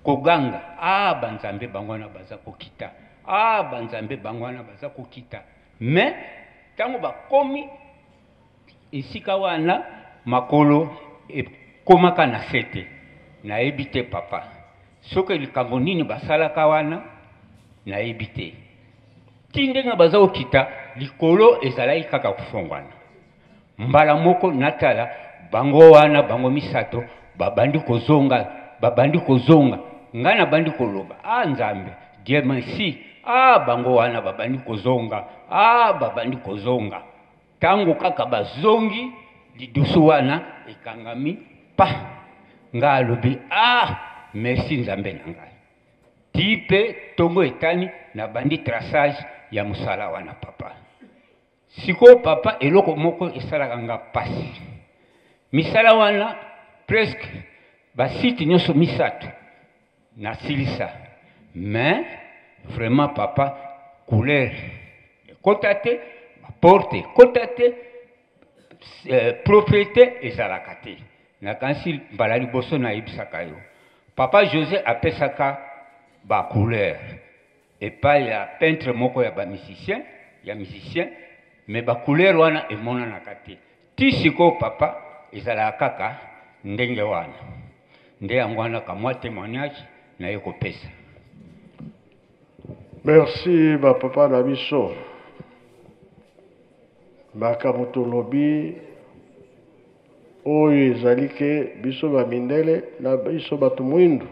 koganga, ah banzambe bango wana baza kokita, ah banzambe bango wana baza kokita. Mais tango bakomi esika wana makolo ekomaka na se te. Nayebi te papa soki likambo nini basalaka wana, nayebi te. Ti ndenge baza kokita likolo ezalaki kaka kofongwana. Mbala moko natala bango wana, bango misato babandi kozonga, babandi kozonga. Ngai nabandi koloba, ah Nzambe, Dieu merci, ah bango wana babandi kozonga, ah babandi kozonga. Tango kaka bazongi, lidusu wana ekangami pa. Ngai alobi, ah merci Nzambe na ngai. Ti pe tongo etani nabandi traçage ya mosala wana papa. Sikoyo papa eloko moko esalaka nga pasi, misala wana presque ba site nyonso misato nasilisa, mais vraiment papa couleur ekota te, ba porte ekota te, propriété ezalaka te. Nakanisi mbala liboso nayebisaka yo papa Jose apesaka ba couleur epai ya peintre moko ya ba musicien ya musicien, mais ba couleur wana emonanaka te ti sikoyo papa, ezalaka kaka ndenge wana. Nde yango wana kamwa témoignage naye kopesa. Merci ba papa na biso. Makambo tolobi oyo ezali ke biso ba mindele na biso bato mwindu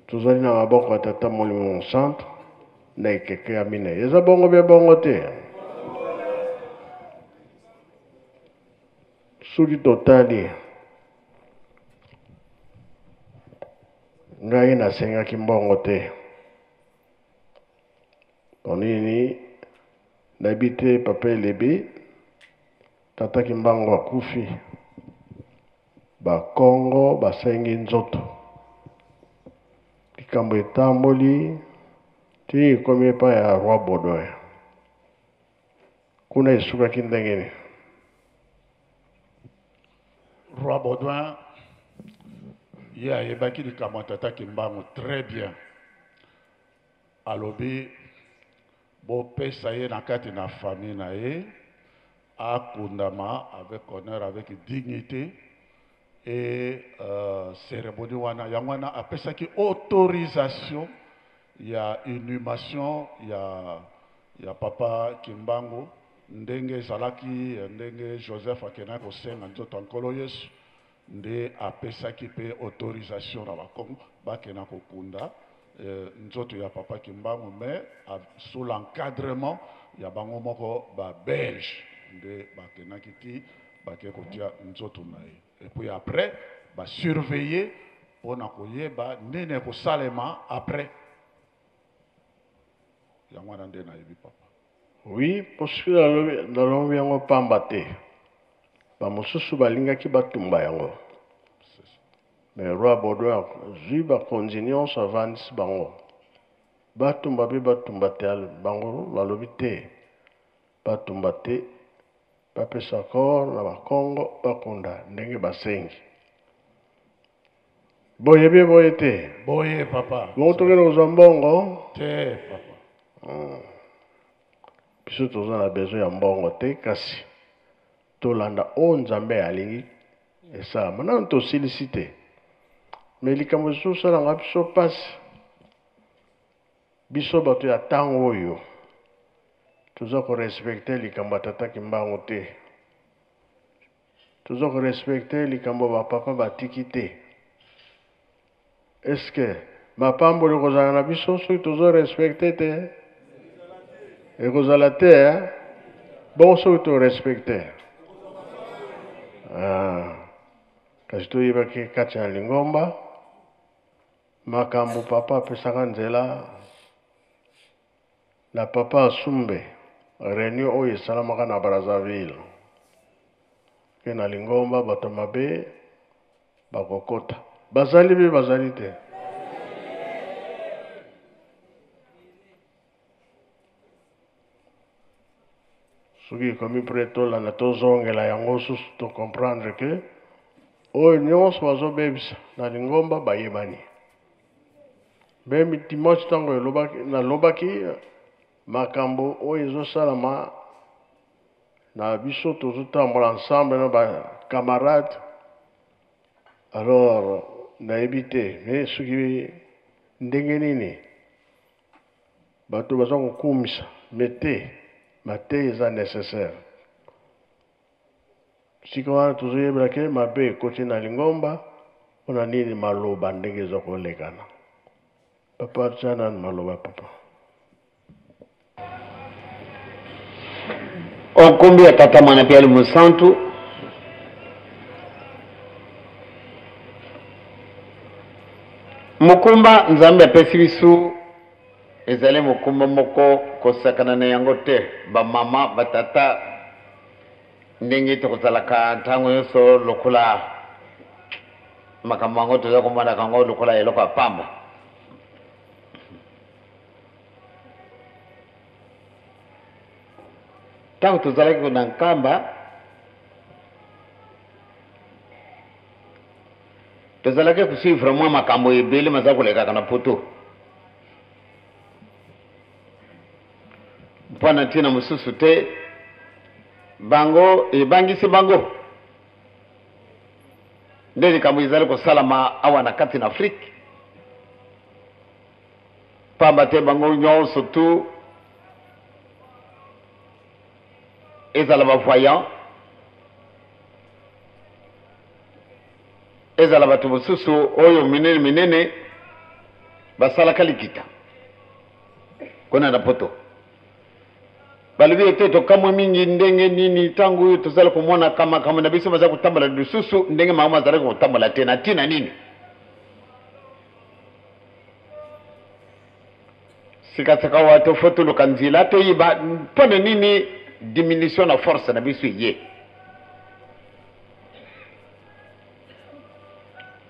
tozali na maboko ya Tata Molimo Mosantu na ekeke ya minei. Eza bongo bia bongo te? Soki totali, ngai nasengaki mbongo te. Po nini? Nayebi te papa Elebe, Tata Kimbangu akufi, Bakongo basengi nzoto. Likambo etamboli ti ekomi epai ya Roi Baudouin. Kuna esukaki ndenge nini? Roi Baudouin ye ayebaki likambo ya Tata Kimbangu très bien. Alobi bopesa ye na kati na famille na ye, akundama avec honneur, avec dignité et cérémonie wana yango wana apesaki autorisation ya inhumation ya papa Kimbangu ndenge ezalaki, ndenge Joseph akendaki kosenga nzoto ya Nkolo Yesu. nde apesaki mpe autorisation na bakongo bakenda kokunda euh, nzoto ya papa Kimbangu mais sous l'encadrement ya bango moko ba belge nde bakendaki ti bake kotia nzoto na ye et puis après ba surveiller mpo na koyeba nini ekosalema après yango wana nde nayebi papa. Oui, mpo soki nalobi yango pamba te, bamosusu balingaki batumba yango. Mais roi Baudouin azwi bakonzi nyonso avandisi bango, batumba mpe batumba te, bango balobi te, batumba te, bapesa accord na bakongo bakunda ndenge basengi. Boye bie boye te. Boye papa. Bongo tokende kozwa mbongo? Te papa. Biso toza na besoin ya mbongo te, kasi tolanda oyo Nzambe alingi esalama. Nanu tosilisi te. Mais likambo esusu esalanga biso pasi, biso bato ya tango oyo toza ko respecter likambo ya Tata Kimbangu te. Toza ko respecter likambo ba papa batiki te. Est ce que mapamboli ekozala na biso soki tozo respecter te? Ekozala te, hein? Bongo soki to respecter? Ah. Kasi toyebaki kati na lingomba makambo papa apesaka nzela na papa Asumbe, reunion oyo esalamaka na Brazzaville ke na lingomba bato mabe bakokota. Bazali mpe bazali te. Soki ekomi pre tolanda tozongela yango susu to comprendre que oyo nyonso bazobebisa na lingomba bayebani. Meme dimanche ntango nalobaki makambo oyo ezosalama na biso, tozotambola ensemble na ba camarades. Alors nayebi te mais soki ndenge nini bato baza kokumisa mais te mateya eza nécessaire. Sika wana tozoyebela ke mabe ekoti na lingomba mpona nini maloba ndenge eza kolekana. Papa tia nanu maloba papa. Okombi ya Tata Mwana mpe ya Elimo Santu. Mokumba Nzambe apesi biso ezali mokumba moko kosakana na yango te. Bamama, batata, ndenge tokozalaka ntango nyonso lokola makambo yango toza komonaka yango lokola eloko ya pamba. Ntango tozalaki na Nkamba, tozalaki kosuivre mwa makambo ebele maza kolekaka na poto. Mpo na ntina mosusu te, bango ebangisi bango nde likambo ezali kosalama awa na kati na Afrike, pamba te bango nyonso tu ezala ba voyant, ezala bato mosusu oyo minene minene basalaka likita kuna na poto. Balobi ete tokamwe mingi ndenge nini ntango oyo tozali komonaka makambo na biso maza kotambola lisusu ndenge makambo mazalaki kotambola te. Na ntina nini? Sikasikawa tofo toluka nzela toyeba mpo na nini diminution na force na biso eye.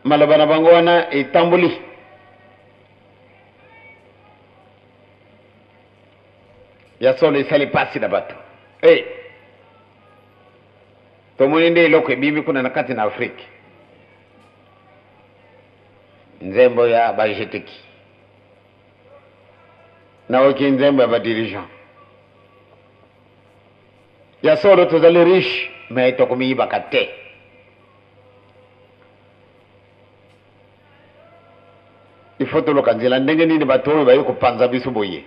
Maloba na bango wana etamboli ya solo, esali pasi na bato. Hey, tomoni nde eloko ebimi kuna na kati na Afrike, nzembo ya bajeteki, naoki nzembo ya badirigeant. Ya solo tozali riche, mais tokomiyibaka te. Il faut toluka nzela ndenge nini bato oyo baye kopanza biso boye.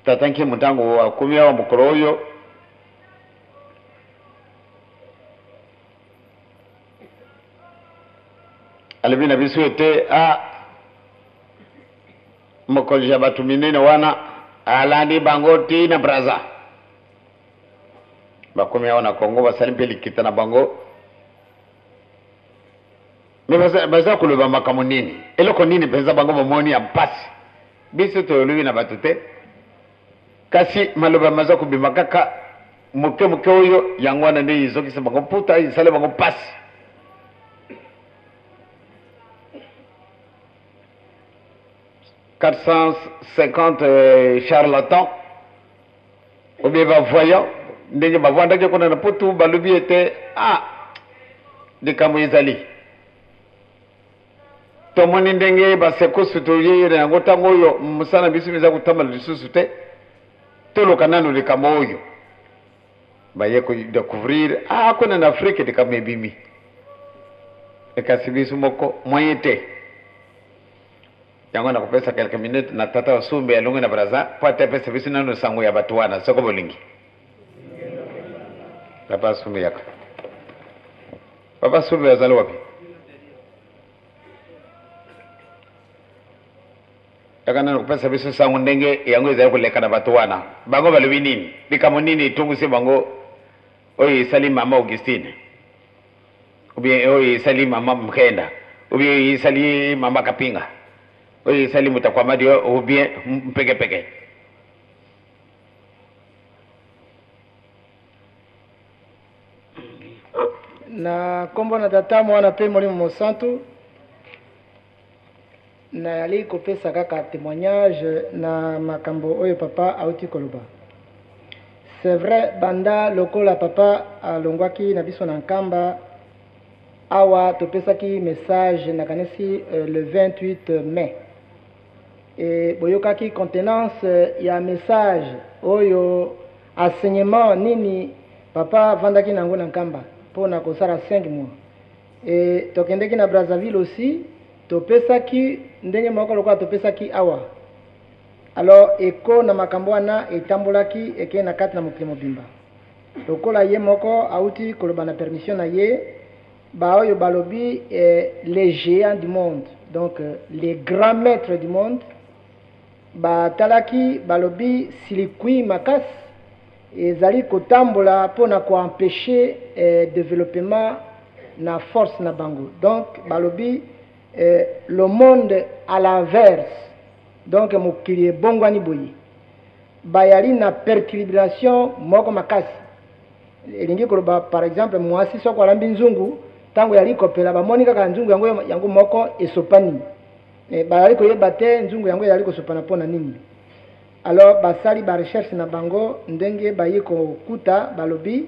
Tata Nkimu ntango akomi awa mokolo oyo, Alobi na biso ete a mokonzi ya bato minene wana alandi bango ti na Brazza. Bakomi awa na Congo, basali mpe likita na bango. Me baza koloba makambo nini? Eloko nini mpenza bango bamoni ya mpasi? Biso tolobi na bato te, kasi maloba maza kobima kaka moke moke oyo yango wana nde ezokisa bango mputa, esali bango mpasi. 450 charlatan ou bien ba voyant ndenge bavandaki kuna na poto balobi ete ah likambo ezali tomoni ndenge basekusu toyei na yango ntango oyo mosala na biso eza kotambola lisusu te toluka nano likambo oyo baye kodecouvrir ah kuna na afrike likambo ebimi ekasi biso moko moyen te Yango nakopesa quelques minutes na tata wa Sumbe alongwe na Brazza mpo ate apesa biso nano sango ya bato wana soko bolingi. Papa Sumbe yaka. Papa Sumbe azali wapi? Yaka nano kopesa biso sango ndenge yango ezali koleka na bato wana. Bango balobi nini? Likambo nini etungisi bango oyo esali mama Augustine? Ou bien oyo esali mama Mkenda, ou bien oyo esali mama Kapinga, oyo esali Mutakwamadi, ou bien Mpekepeke. Na nkombo na Tata, Mwana mpe Molimo Mosantu, nayali kopesa kaka témoignage na makambo oyo papa auti koloba. C'est vrai, banda lokola papa alongwaki na biso na Nkamba, awa topesaki message nakanisi le 28 mai. E boyokaki contenance ya message oyo enseignement nini papa avandaki nango na Nkamba mpo na kosala 5 mois. E tokendeki na Brazzaville aussi, topesaki ndenge moko lokola topesaki awa. Alors eko na makambo wana etambolaki ekei na kati na mokili mobimba. Lokola ye moko auti koloba na permission na ye, baoyo balobi eh, les géants du monde, donc les grands maîtres du monde, batalaki balobi silikui makasi ezali kotambola mpo na koempêcher eh, développement na force na bango. Donc balobi eh, le monde à l'inverse, donc mokili ebongwani boye, bayali na perturbation moko makasi. Elingi koloba par exemple mwasi soko alambi nzungu, ntango yali kopela bamoni kaka nzungu yango, yango moko esopani. E, bayali koyeba te nzungu yango ezali kosopana mpo na nini. Alors basali ba recherche na bango ndenge bayi kokuta, balobi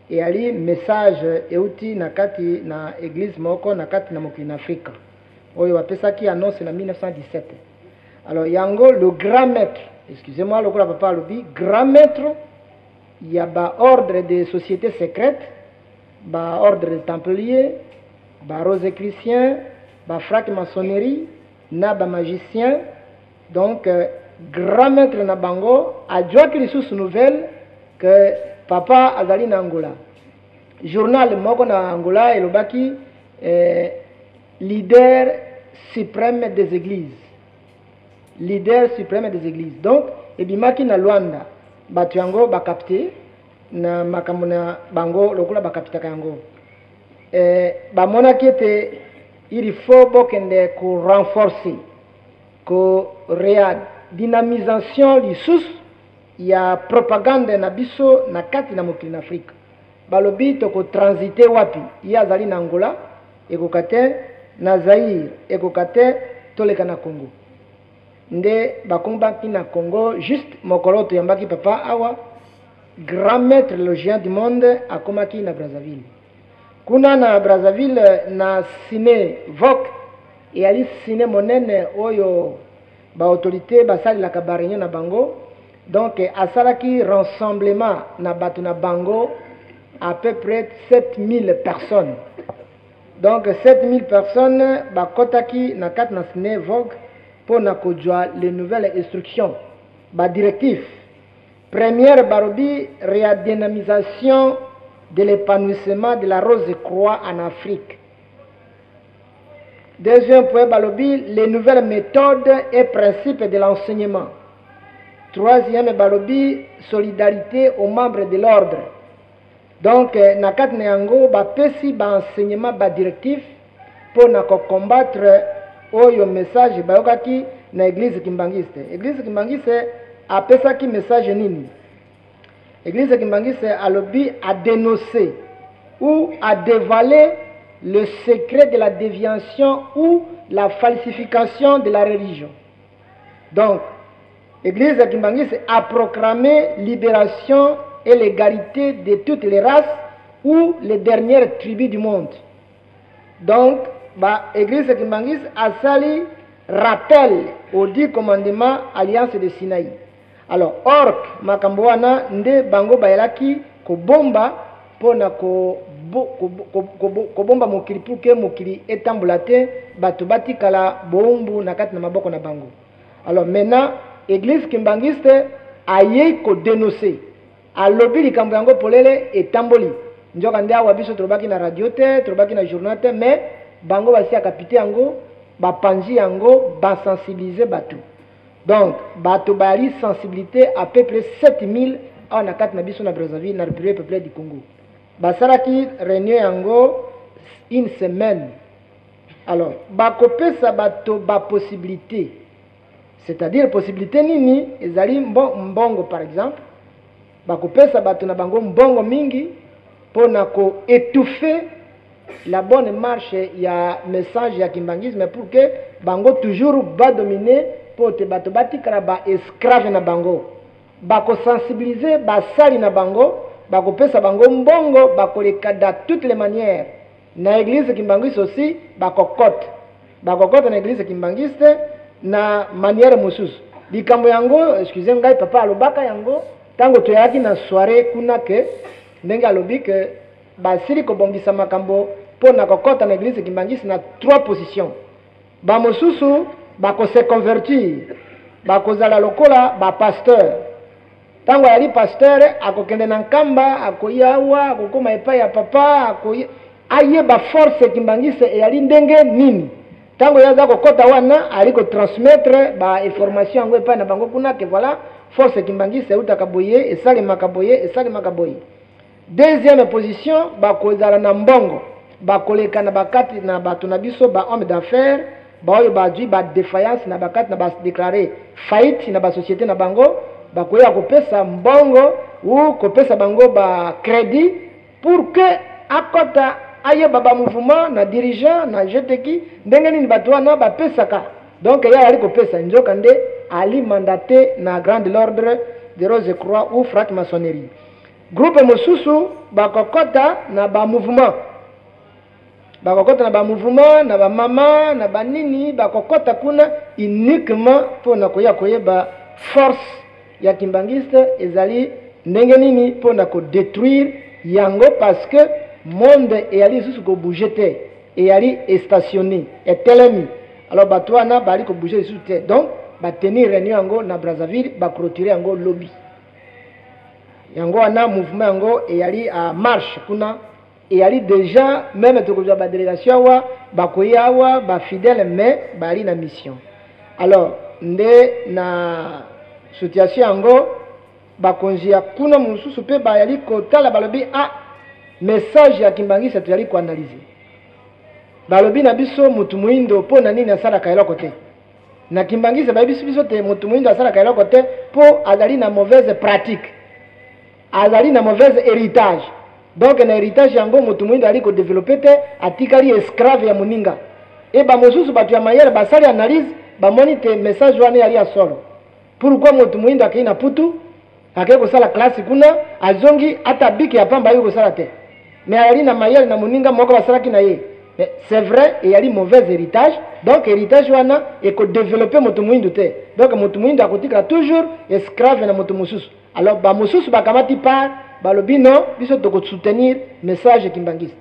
eyali message euti na kati na église moko na kati na mokili na Afrika oyo bapesaki annonce na 1917. Alors yango le grand maître, excusez-moi lokola papa alobi grand maître ya ba ordre de société secrète, ba ordre de templier, ba rosicruciens, ba franc-maçonnerie na ba magicien. Donc grand maître na bango adjoaki lisusu nouvelle que papa azali na Angola. Journal moko na Angola elobaki leader suprême des églises, leader suprême des églises. Donc ebimaki na Luanda, bato yango bakapte na makambo na bango lokola bakapitaka yango. Bamonaki ete il faut bokende ko renforcer, ko rédynamisation lisusu ya propagande na biso na kati na mokili na Afrika. Balobi toko transiter wapi? Ye azali na Angola, ekoka te, na Zaïre, ekoka te, toleka na Congo. Nde bakombaki na Congo juste mokolo toyambaki papa awa, grand maître le géant du monde akomaki na Brazzaville. Kuna na Brazzaville na ciné Vogue, eyali ciné monene oyo ba autorité basalelaka ba réunion na bango. Donc asalaki rassemblement na bato na bango à peu près 7000 personnes. Donc 7000 personnes bakotaki na kati na ciné Vogue mpo na kozwa les nouvelles instructions, ba directives. Première balobi rédynamisation de l'épanouissement de la Rose Croix en Afrique. Deuxième point, balobi, les nouvelles méthodes et principes de l'enseignement. Troisième, balobi, solidarité aux membres de l'ordre. Donc, na kati na yango, bapesi ba enseignement, ba directif mpo na kocombattre oyo message bayokaki na église kimbanguiste. Église kimbanguiste apesaki message nini? Église kimbanguiste alobi a dénoncé ou a dévoilé le secret de la déviation ou la falsification de la religion. Donc, Église kimbanguiste a proclamé libération et l'égalité de toutes les races ou les dernières tribus du monde. Donc, ba Église kimbanguiste asali rappel aux 10 commandements, alliance de Sinaï. Alors, ork makambo wana nde bango bayelaki kobomba mpona kobomba mokili pour que mokili etambola te, bato batikala boumbu na kati na maboko na bango. Alors maintenant, Église kimbanguiste ayei kodénoncer, alobi likambo yango polele etamboli. Nzoka nde awa biso tolobaki na radio te, tolobaki na journal te, mais bango basi akapite yango, bapanzi yango, basensibilize bato. Donc bato bayali sensibilité à peu près 7000 awa na kati na biso na Brazzaville, na République populaire du Congo. Basalaki réunion yango une semaine. Alors bakopesa bato bapossibilité, c'est-à-dire possibilité nini? Ezali mbongo par exemple. Bakopesa bato na bango mbongo mingi mpona koétouffer la bonne marche ya message ya kimbanguisme, pour que bango toujours badomine, mpo te bato batikala ba esclave na bango. Bakosensibilize basali na bango, bakopesa bango mbongo, bakoleka dans toutes les manières. Na église kimbanguiste aussi bakokota, bakokota na église kimbanguiste na manière mosusu. Likambo yango, excuse ngai, papa alobaka yango ntango toyaki na soirée kuna, ke ndenge alobi ke basili kobongisa makambo mpo na kokɔta na église kimbanguiste na trois positions. Bamosusu bakose convertir, bakozala lokola bapasteur. Ntango ayali pasteur, akokende na Nkamba, akoya awa, akokóma epai ya papa, akoya ayeba force kimbanguiste eyali ndenge nini. Ntango ye aza kokɔta wana, ali kotransmettre bainformation yango epai na bango kuna, ke voilà, force kimbanguiste eutaka boye, esalemaka boye, esalemaka boye. Deuxième position, bakozala na mbongo, bakoleka na bakati na bato na biso, bahomme d'affaires baoyo bazwi badéfaillance na bakati na badéclare faillite na basociété na bango, bakoya kopesa mbongo ou kopesa bango bacrédit pour que akɔta ayeba bamouvement na dirigeant na jeteki ndenge nini bato wana bapesaka. Donc ye ayali kopesa, nzoka nde ali mandaté na grande l'ordre de Rose Croix ou franc maçonnerie. Groupe mosusu bakokɔta na bamouvement, bakokɔta na bamouvement na bamama na banini, bakokɔta kuna uniquement mpona koya koyeba force ya kimbanguiste ezali ndenge nini, mpona kodétruire yango, parce que monde eyali lisusu kobouge te, eyali estationné, etelemi. Alors bato wana bali kobouge lisusu te. Donc batenir réunion yango na Brazzaville, baclôture yango lobi. Yango wana mouvement yango eyali en marche kuna, eyali déjà même tokozwa badélégation awa, bakoya awa bafidèle, mais bali na mission. Alors nde na situation yango, bakonzi ya kuna mosusu mpe bayali kotala, balobi: "Ah, message ya kimbanguiste toyali koanalyse." Balobi na biso motu moyindo mpo na nini asalaka eloko te na kimbanguiste? Bayebisi biso te motu moyindo asalaka eloko te mpo azali na mauvaise pratique, azali na mauvaise héritage. Donc na héritage yango, motu moyindo ali kodévelopper te, atikali esclave ya moninga. E bamosusu, bato ya mayele, basali analyse, bamoni te message wana eyali ya solo. Pourquoi motu moyindo akei na Putu, akei kosala classe kuna, azongi, ata biki ya pamba ayebi kosala te, mais ayali na mayele na moninga moko basalaki na ye? Mais c'est vrai, eyali mauvais héritage. Donc héritage wana ekodévelopper moto moyindu te. Donc moto moyindu akotikala toujours esclave na moto mosusu. Alors bamosusu bakamati part, balobi: "Non, biso tokosoutenir message kimbanguiste,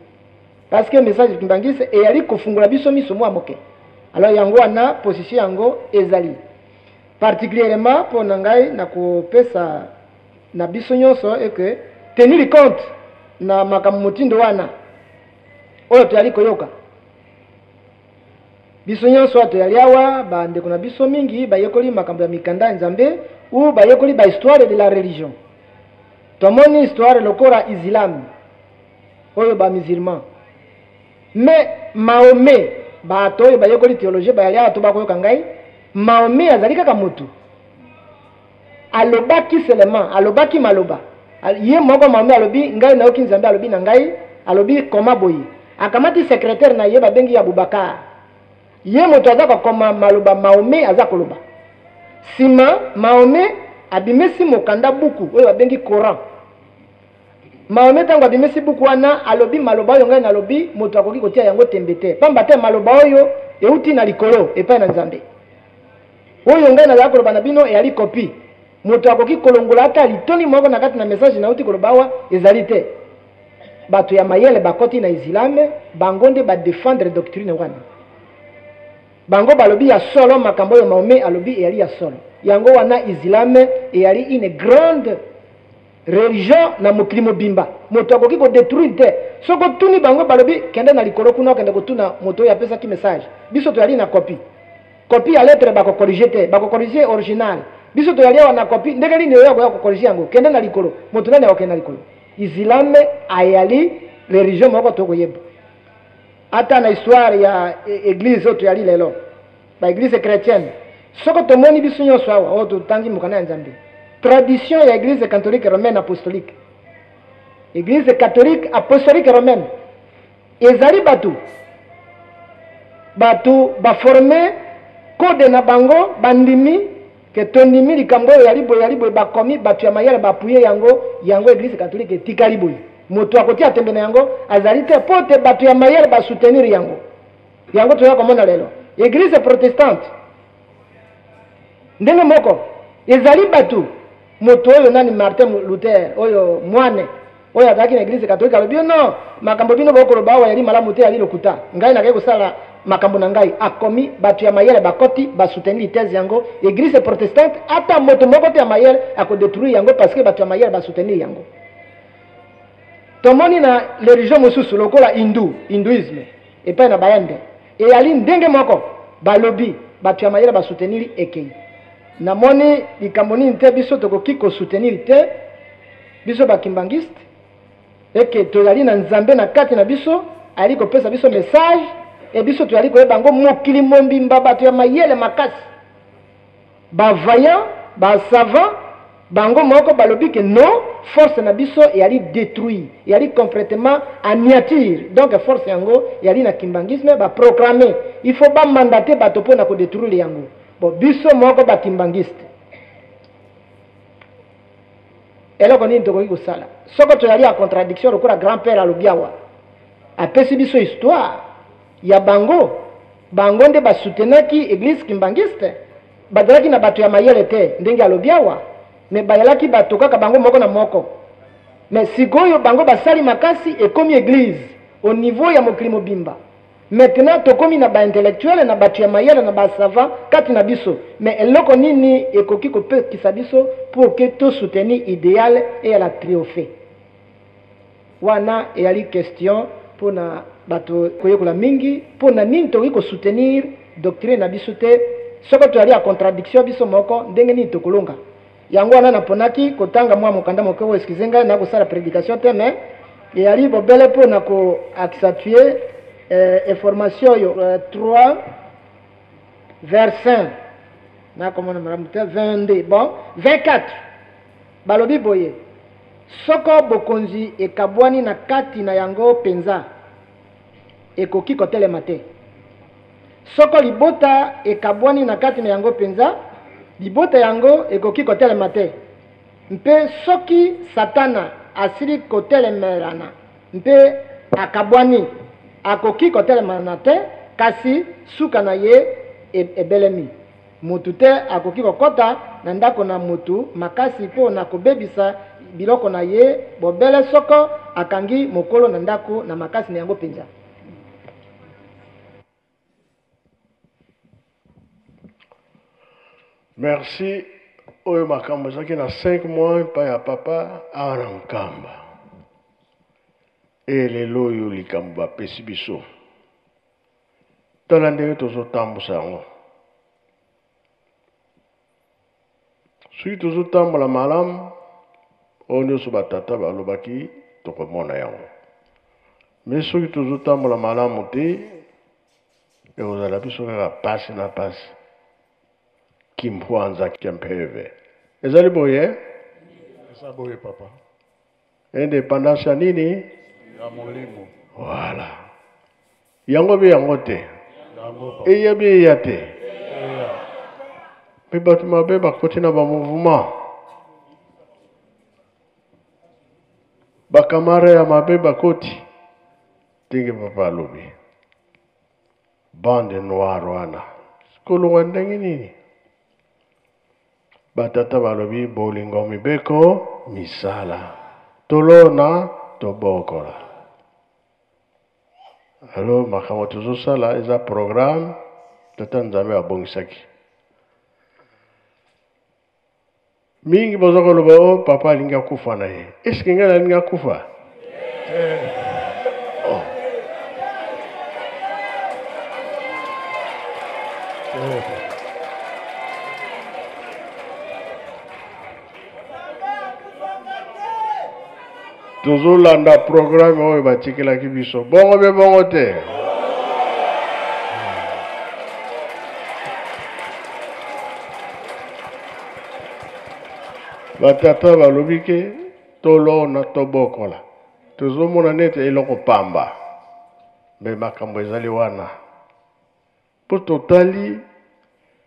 parce que message kimbanguiste eyali kofungola biso miso mwa moke." Alors yango wana position yango ezali particulièrement mpo na ngai na kopesa na biso nyonso eke tenir compte na makambo motindo wana oyo toyali koyoka. Biso nyonso awa toyali awa, bandeko na biso mingi bayekoli makambo ya mikanda ya Nzambe ou bayekoli ba histoire de la religion. Tomoni histoire lokola Islam oyo ba musulmans. Mais Mahomet, bato oyo bayekoli theologie bayali awa to bakoyoka ngai, Mahomet azali kaka motu. Alobaki seulement, alobaki maloba. Ye moko Mahomet alobi, ngai nayoki Nzambe alobi na ngai, alobi koma boye. Akamati secretaire na ye babengi ye Aboubacar. Ye moto aza kokoma maloba Mahomet aza koloba. Sima Mahomet abimisi mokanda buku oyo babengi Coran. Mahomet ntango abimisi buku wana alobi maloba oyo ngai nalobi, moto akoki kotia yango tembe te, pamba te maloba oyo euti na likolo epai na Nzambe. Oyo ngai nazali koloba na bino eyali kopi. Moto akoki kolongola ata litoni moko na kati na message nauti koloba awa ezali te. Bato ya mayele bakoti na Islame, bango nde ba defendre doctrine wana. Bango balobi ya solo makambo oyo Mahomet alobi eyali ya solo. Yango wana Islame eyali une grande religion na mokili mobimba. Moto akoki ko detruire te. Soki otuni bango balobi kende na likolo kuna okende kotuna moto oyo apesaki message. Biso toyali na copie. Copie ya lettre bako corriger te, bako corriger original. Biso toyali awa na copie, ndenge nini oyo akoya ko corriger yango? Kende na likolo. Moto nani akokende na likolo? Islam ayali religion moko tokoyeba. Ata na histoire ya eglise oyo toyali lelo, ba eglise chrétienne, soko tomoni biso nyonso awa oyo totangi mokanda ya Nzambe, tradition ya eglise catholique romaine apostolique, eglise catholique apostolique romaine Ezali batu batu ba forme code na bango bandimi ke tondimi likambo oyo yali boye yali boye bakomi batu ya mayele ba appuyer yango yango eglise catholique etikali boye moto akotia tembe na yango azali te po te batu ya mayele ba soutenir yango yango toya komona lelo eglise protestante ndenge moko ezali batu Moto oyo nani Martin Luther oyo mwane oyo azalaki na eglise katolike alobi yo non makambo bino bokoloba awa yali malamu te yali lokuta ngai nakei kosala makambo na ngai akomi bato ya mayele bakoti basoutenir thèse yango eglise protestante ata moto moko te ya mayele akodetruire yango parce que bato ya mayele basoutenir yango tomoni na religion mosusu lokola hindu hindouisme epai na bainde Eyali ndenge moko, balobi, bato ya mayele ba soutenir ekei. Namoni likambo nini te biso tokoki ko soutenir te, biso ba kimbanguiste, eke toyali na Nzambe na kati na biso, ayali kopesa biso message, e biso toyali koyeba yango mokili mombimba, bato ya mayele makasi. Ba vaillants, ba savants, bango moko balobi que non, force na biso eyali detruit, eyali complètement anéantir. Donc force yango eyali na kimbanguisme, ba proclamer. Il faut ba mandater bato mpo na ko detruire yango. Bon, biso moko ba kimbanguiste, eloko nini tokoki kosala soko toyali ya contradiction lokola grand-père alobi awa, apesi biso histoire ya bango. Bango nde ba soutenaki eglise kimbanguiste, bazalaki na bato ya mayele te ndenge alobi awa, mais bayalaki bato kaka bango moko na moko. Mais sikoyo bango basali makasi ekomi eglise au niveau ya mokili mobimba. Maintenant tokomi na ba intellectuels na bato ya mayele na ba savants kati na biso, mais eloko nini ekoki kopekisa biso pour que to soutenir ideal eyala triompher? Wana eyali question mpo na bato koyekola mingi mpo na nini tokoki ko soutenir doctrine na biso te soko toyali ya contradiction biso moko, ndenge nini tokolonga? Yango wana naponaki kotanga mwa mokanda moke oyo. Excusez ngai, nakosala predication te, mais eyali bobele mpo na ko accentuer information oyo. 3 verset nakomona malamu te, 22, bon, 24, balobi boye: Soko bokonzi ekabwani na kati na yango mpenza, ekoki kotelema te. Soko libota ekabwani na kati na yango mpenza, libota yango ekoki kotelema te. Mpe soki Satana asili kotelemelana mpe akabwani, akoki kotelemana te, kasi suka na ye ebelemi. Moto te akoki kokota na ndako na moto makasi mpo na kobebisa biloko na ye, bobele soko akangi mokolo na ndako na makasi na yango mpenza. Merci. Oyo makambo ezalaki na 5 mois epai ya papa awa na Nkamba. E lelo oyo likambo bapesi biso. Tala ndenge tozotambusa yango. Soki tozotambola malamu, oyo nyonso batata balobaki tokomona yango. Me soki tozotambola malamu te, ekozala biso kaka pasi na pasi. Kimpwanza kia mpeve. Ezali boye? Eza boye papa. Independance ya nini? Ya molimo. Voilà. Yango be yango te. Eya be eya te. Mpe bato mabe bakoti na ba mouvement. Bakamara ya mabe bakoti. Ndenge papa alobi. Bande noire wana. Kolongwa ndenge nini? Batata balobi bolingo mibeko misala. Tolona tobokola. Alors makambo tozosala eza programme tata Nzambe abongisaki. Mingi baza koloba o oh, papa alingi akufa na ye. Est-ce que ngai nalingi akufa? Oh. Tozolanda programme oyo batikelaki biso. Bongo be bongo te. Batata balobi ke tolona tobokola. Tozomona neti eloko pamba. Me makambo ezali wana. Po totali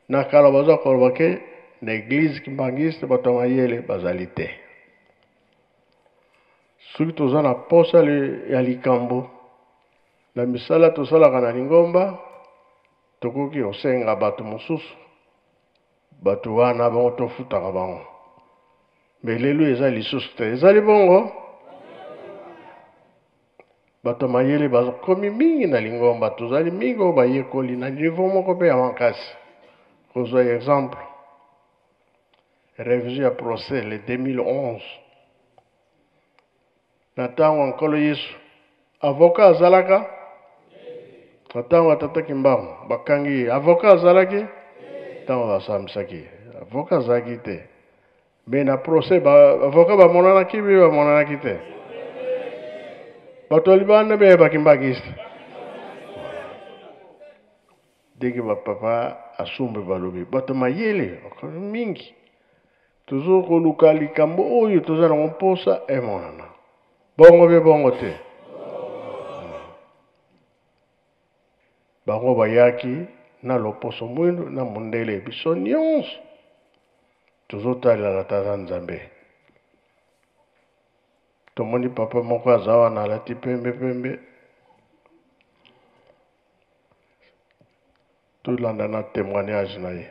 na kala baza koloba ke na eglise kimbanguiste bato ya mayele bazali te. Soki toza na posa ya likambo na misala tosalaka na lingomba, tokoki kosenga bato mosusu, bato wana bango tofutaka bango. Me lelo eza lisusu te, ezali bongo. Bato ya mayele bakomi mingi na lingomba, tozali mingi oyo bayekoli na niveau moko mpe ya makasi. Kozwa exemple, revision ya procès le 2011 na ntango ya Nkolo Yesu, avocat azalaka na ntango ya Tata Kimbangu bakangi ye, avocat azalaki ntango basambisaki ye, avocat azalaki te. Mais na procès ba avocat bamonanaki mpe bamonanaki te. Bato ya libanda mpe bakimbakiste. Ndenge ba papa asumbe balobi bato mayele mingi tozo koluka likambo oyo toza nango mposa emonana bongo mpe bongo te. Bango bayaki na loposo mwindu na mondele, biso nyonso tozotalela na Tata Nzambe. Tomoni papa moko aza wana alati pembe pembe, tolanda na témoignage na ye.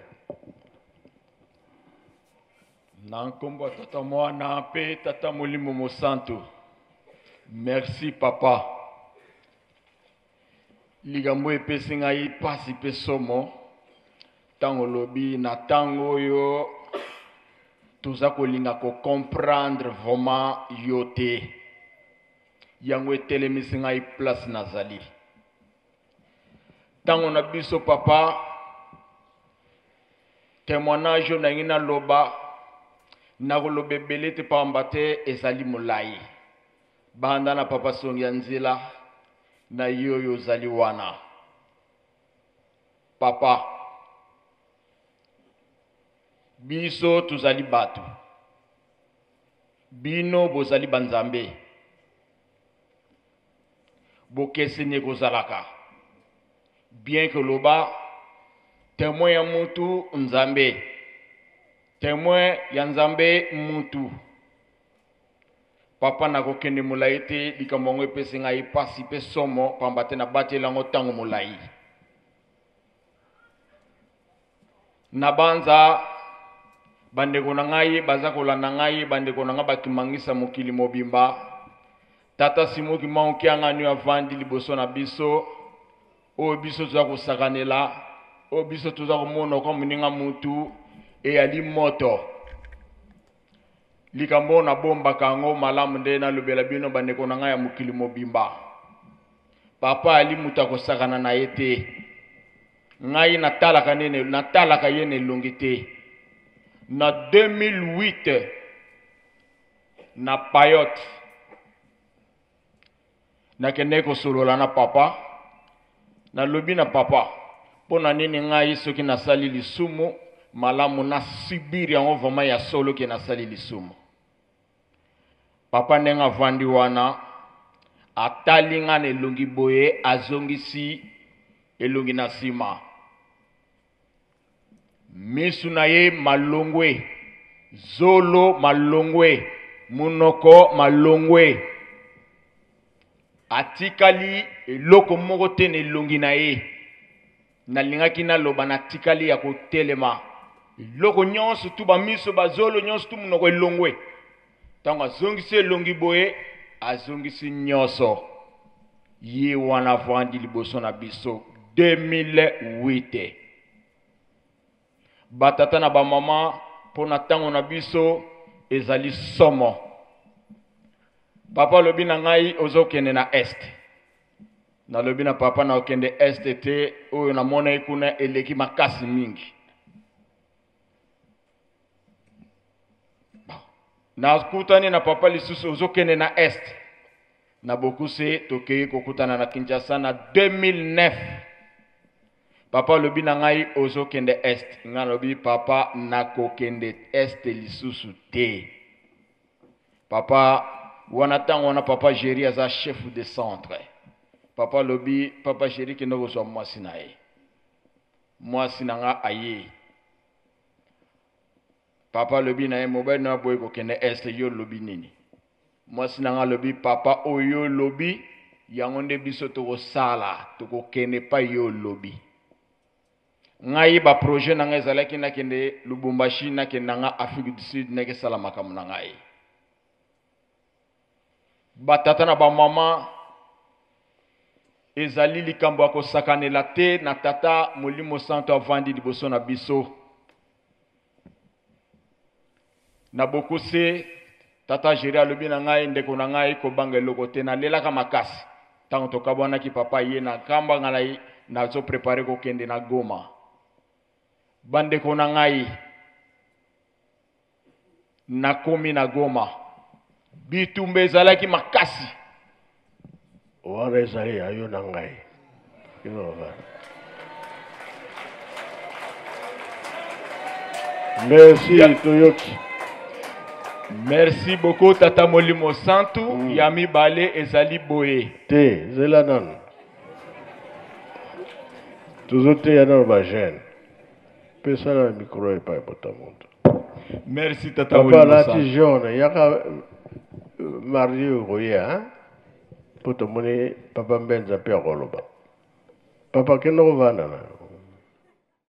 Na nkombo ya Tata Mwana mpe Tata Molimo Mosantu. Merci papa. Likambo epesi ngai mpasi mpe somo ntango olobi na ntango oyo toza kolinga ko comprendre vraiment yo te. Yango etelemisi ngai place nazali. Ntango na biso papa, témoignage oyo nalingi naloba, nakoloba ebele te pamba te ezali molai. Banda na papa songi ya nzela na ye oyo ozali wana papa biso tozali bato bino bozali banzambe bokeseni ekozalaka bien que loba temoin ya mutu nzambe temoin ya nzambe mutu Papa nakokende molayi te, likambo yango epesi ngai pasi pe somo, pamba te nabateli yango tango molayi. Nabanza bandeko na ngai baza kolanda ngai, bandeko na ngai bakimangisa mokili mobimba. Tata Simon Kimbangu Kiangani oyo avandi liboso na biso, oyo biso toza kosakanela, oyo biso toza komona kwa moninga mutu, eyali moto. Likambo oyo nabombaka yango malamu nde nalobela bino bandeko na ngai ya mokili mobimba. Papa ali moto ya kosakana na ye te. Ngai natalaka nene, natalaka ye na elongi te. Na 2008 na Payotte nakendeki kosolola na papa, nalobi na papa, mpo na nini ngai soki nasali lisumu malamu na subir yango vraiment ya solo ke nasali lisumu. Papa ndenge avandi wana atali nga na elongi boye, azongisi elongi na nsima, misu na ye malongwe, zolo malongwe, monoko malongwe, atikali eloko moko te na elongi na ye. Nalingaki naloba, natikali ya kotelema, eloko nyonso tu, bamiso, bazolo nyonso tu, monoko elongwe. Ntango azongisi elongi boye, azongisi nyonso. Ye wana avandi liboso na biso 2008. Batata na bamama, mpo na ntango na biso ezali somo. Papa alobi na ngai, ozokende na est. Nalobi na papa, nakokende est te, oyo namonaki kuna eleki makasi mingi. Nakutani na papa lisusu, ozokende na est. Na bokuse tokei kokutana na Kinshasa na 2009. Papa alobi na ngai, ozokende est. Ngai nalobi, papa, nakokende est lisusu te. Papa wana, ntango wana papa Jerry aza chef de centre. Papa alobi, papa Jerry, kende kozwa mwasi na ye. Mwasi na nga aye. Papa alobi na ye, mobali na boye kokende est, yo olobi nini? Mwasi na nga alobi, papa, oyo olobi yango nde biso tokosala, tokokende epai yo olobi. Ngai ba projet na ngai ezalaki nakende Lubumbashi, nakende na nga Afrique du Sud, nakesala makambo na ngai. Batata na bamama, ezali likambo ya kosakanela te na tata Molimo Santo avandi liboso na biso. Na bokuse, tata Jerry alobi na ngai, ndeko na ngai, kobanga eloko te. Nalelaka makasi ntango tokabwanaki papa ye na nkamba, ngai nazo prepare kokende na Goma. Bandeko na ngai, nakomi na Goma, bitumba ezalaki makasi. Wana ezali ya yo na ngai. Merci, toyoki. Merci beaucoup tata Molimo Santu. Ya mibale ezali boye. Te, zela nanu. Tozoteya nanu ba jeune. Pesa na micro epai bota moto. Merci tata Papa Molimo alati Santu. jaune, yaka mardi okoya, hein? Po tomoni papa Mbenza mpe akoloba. Papa kende kovanda na yo.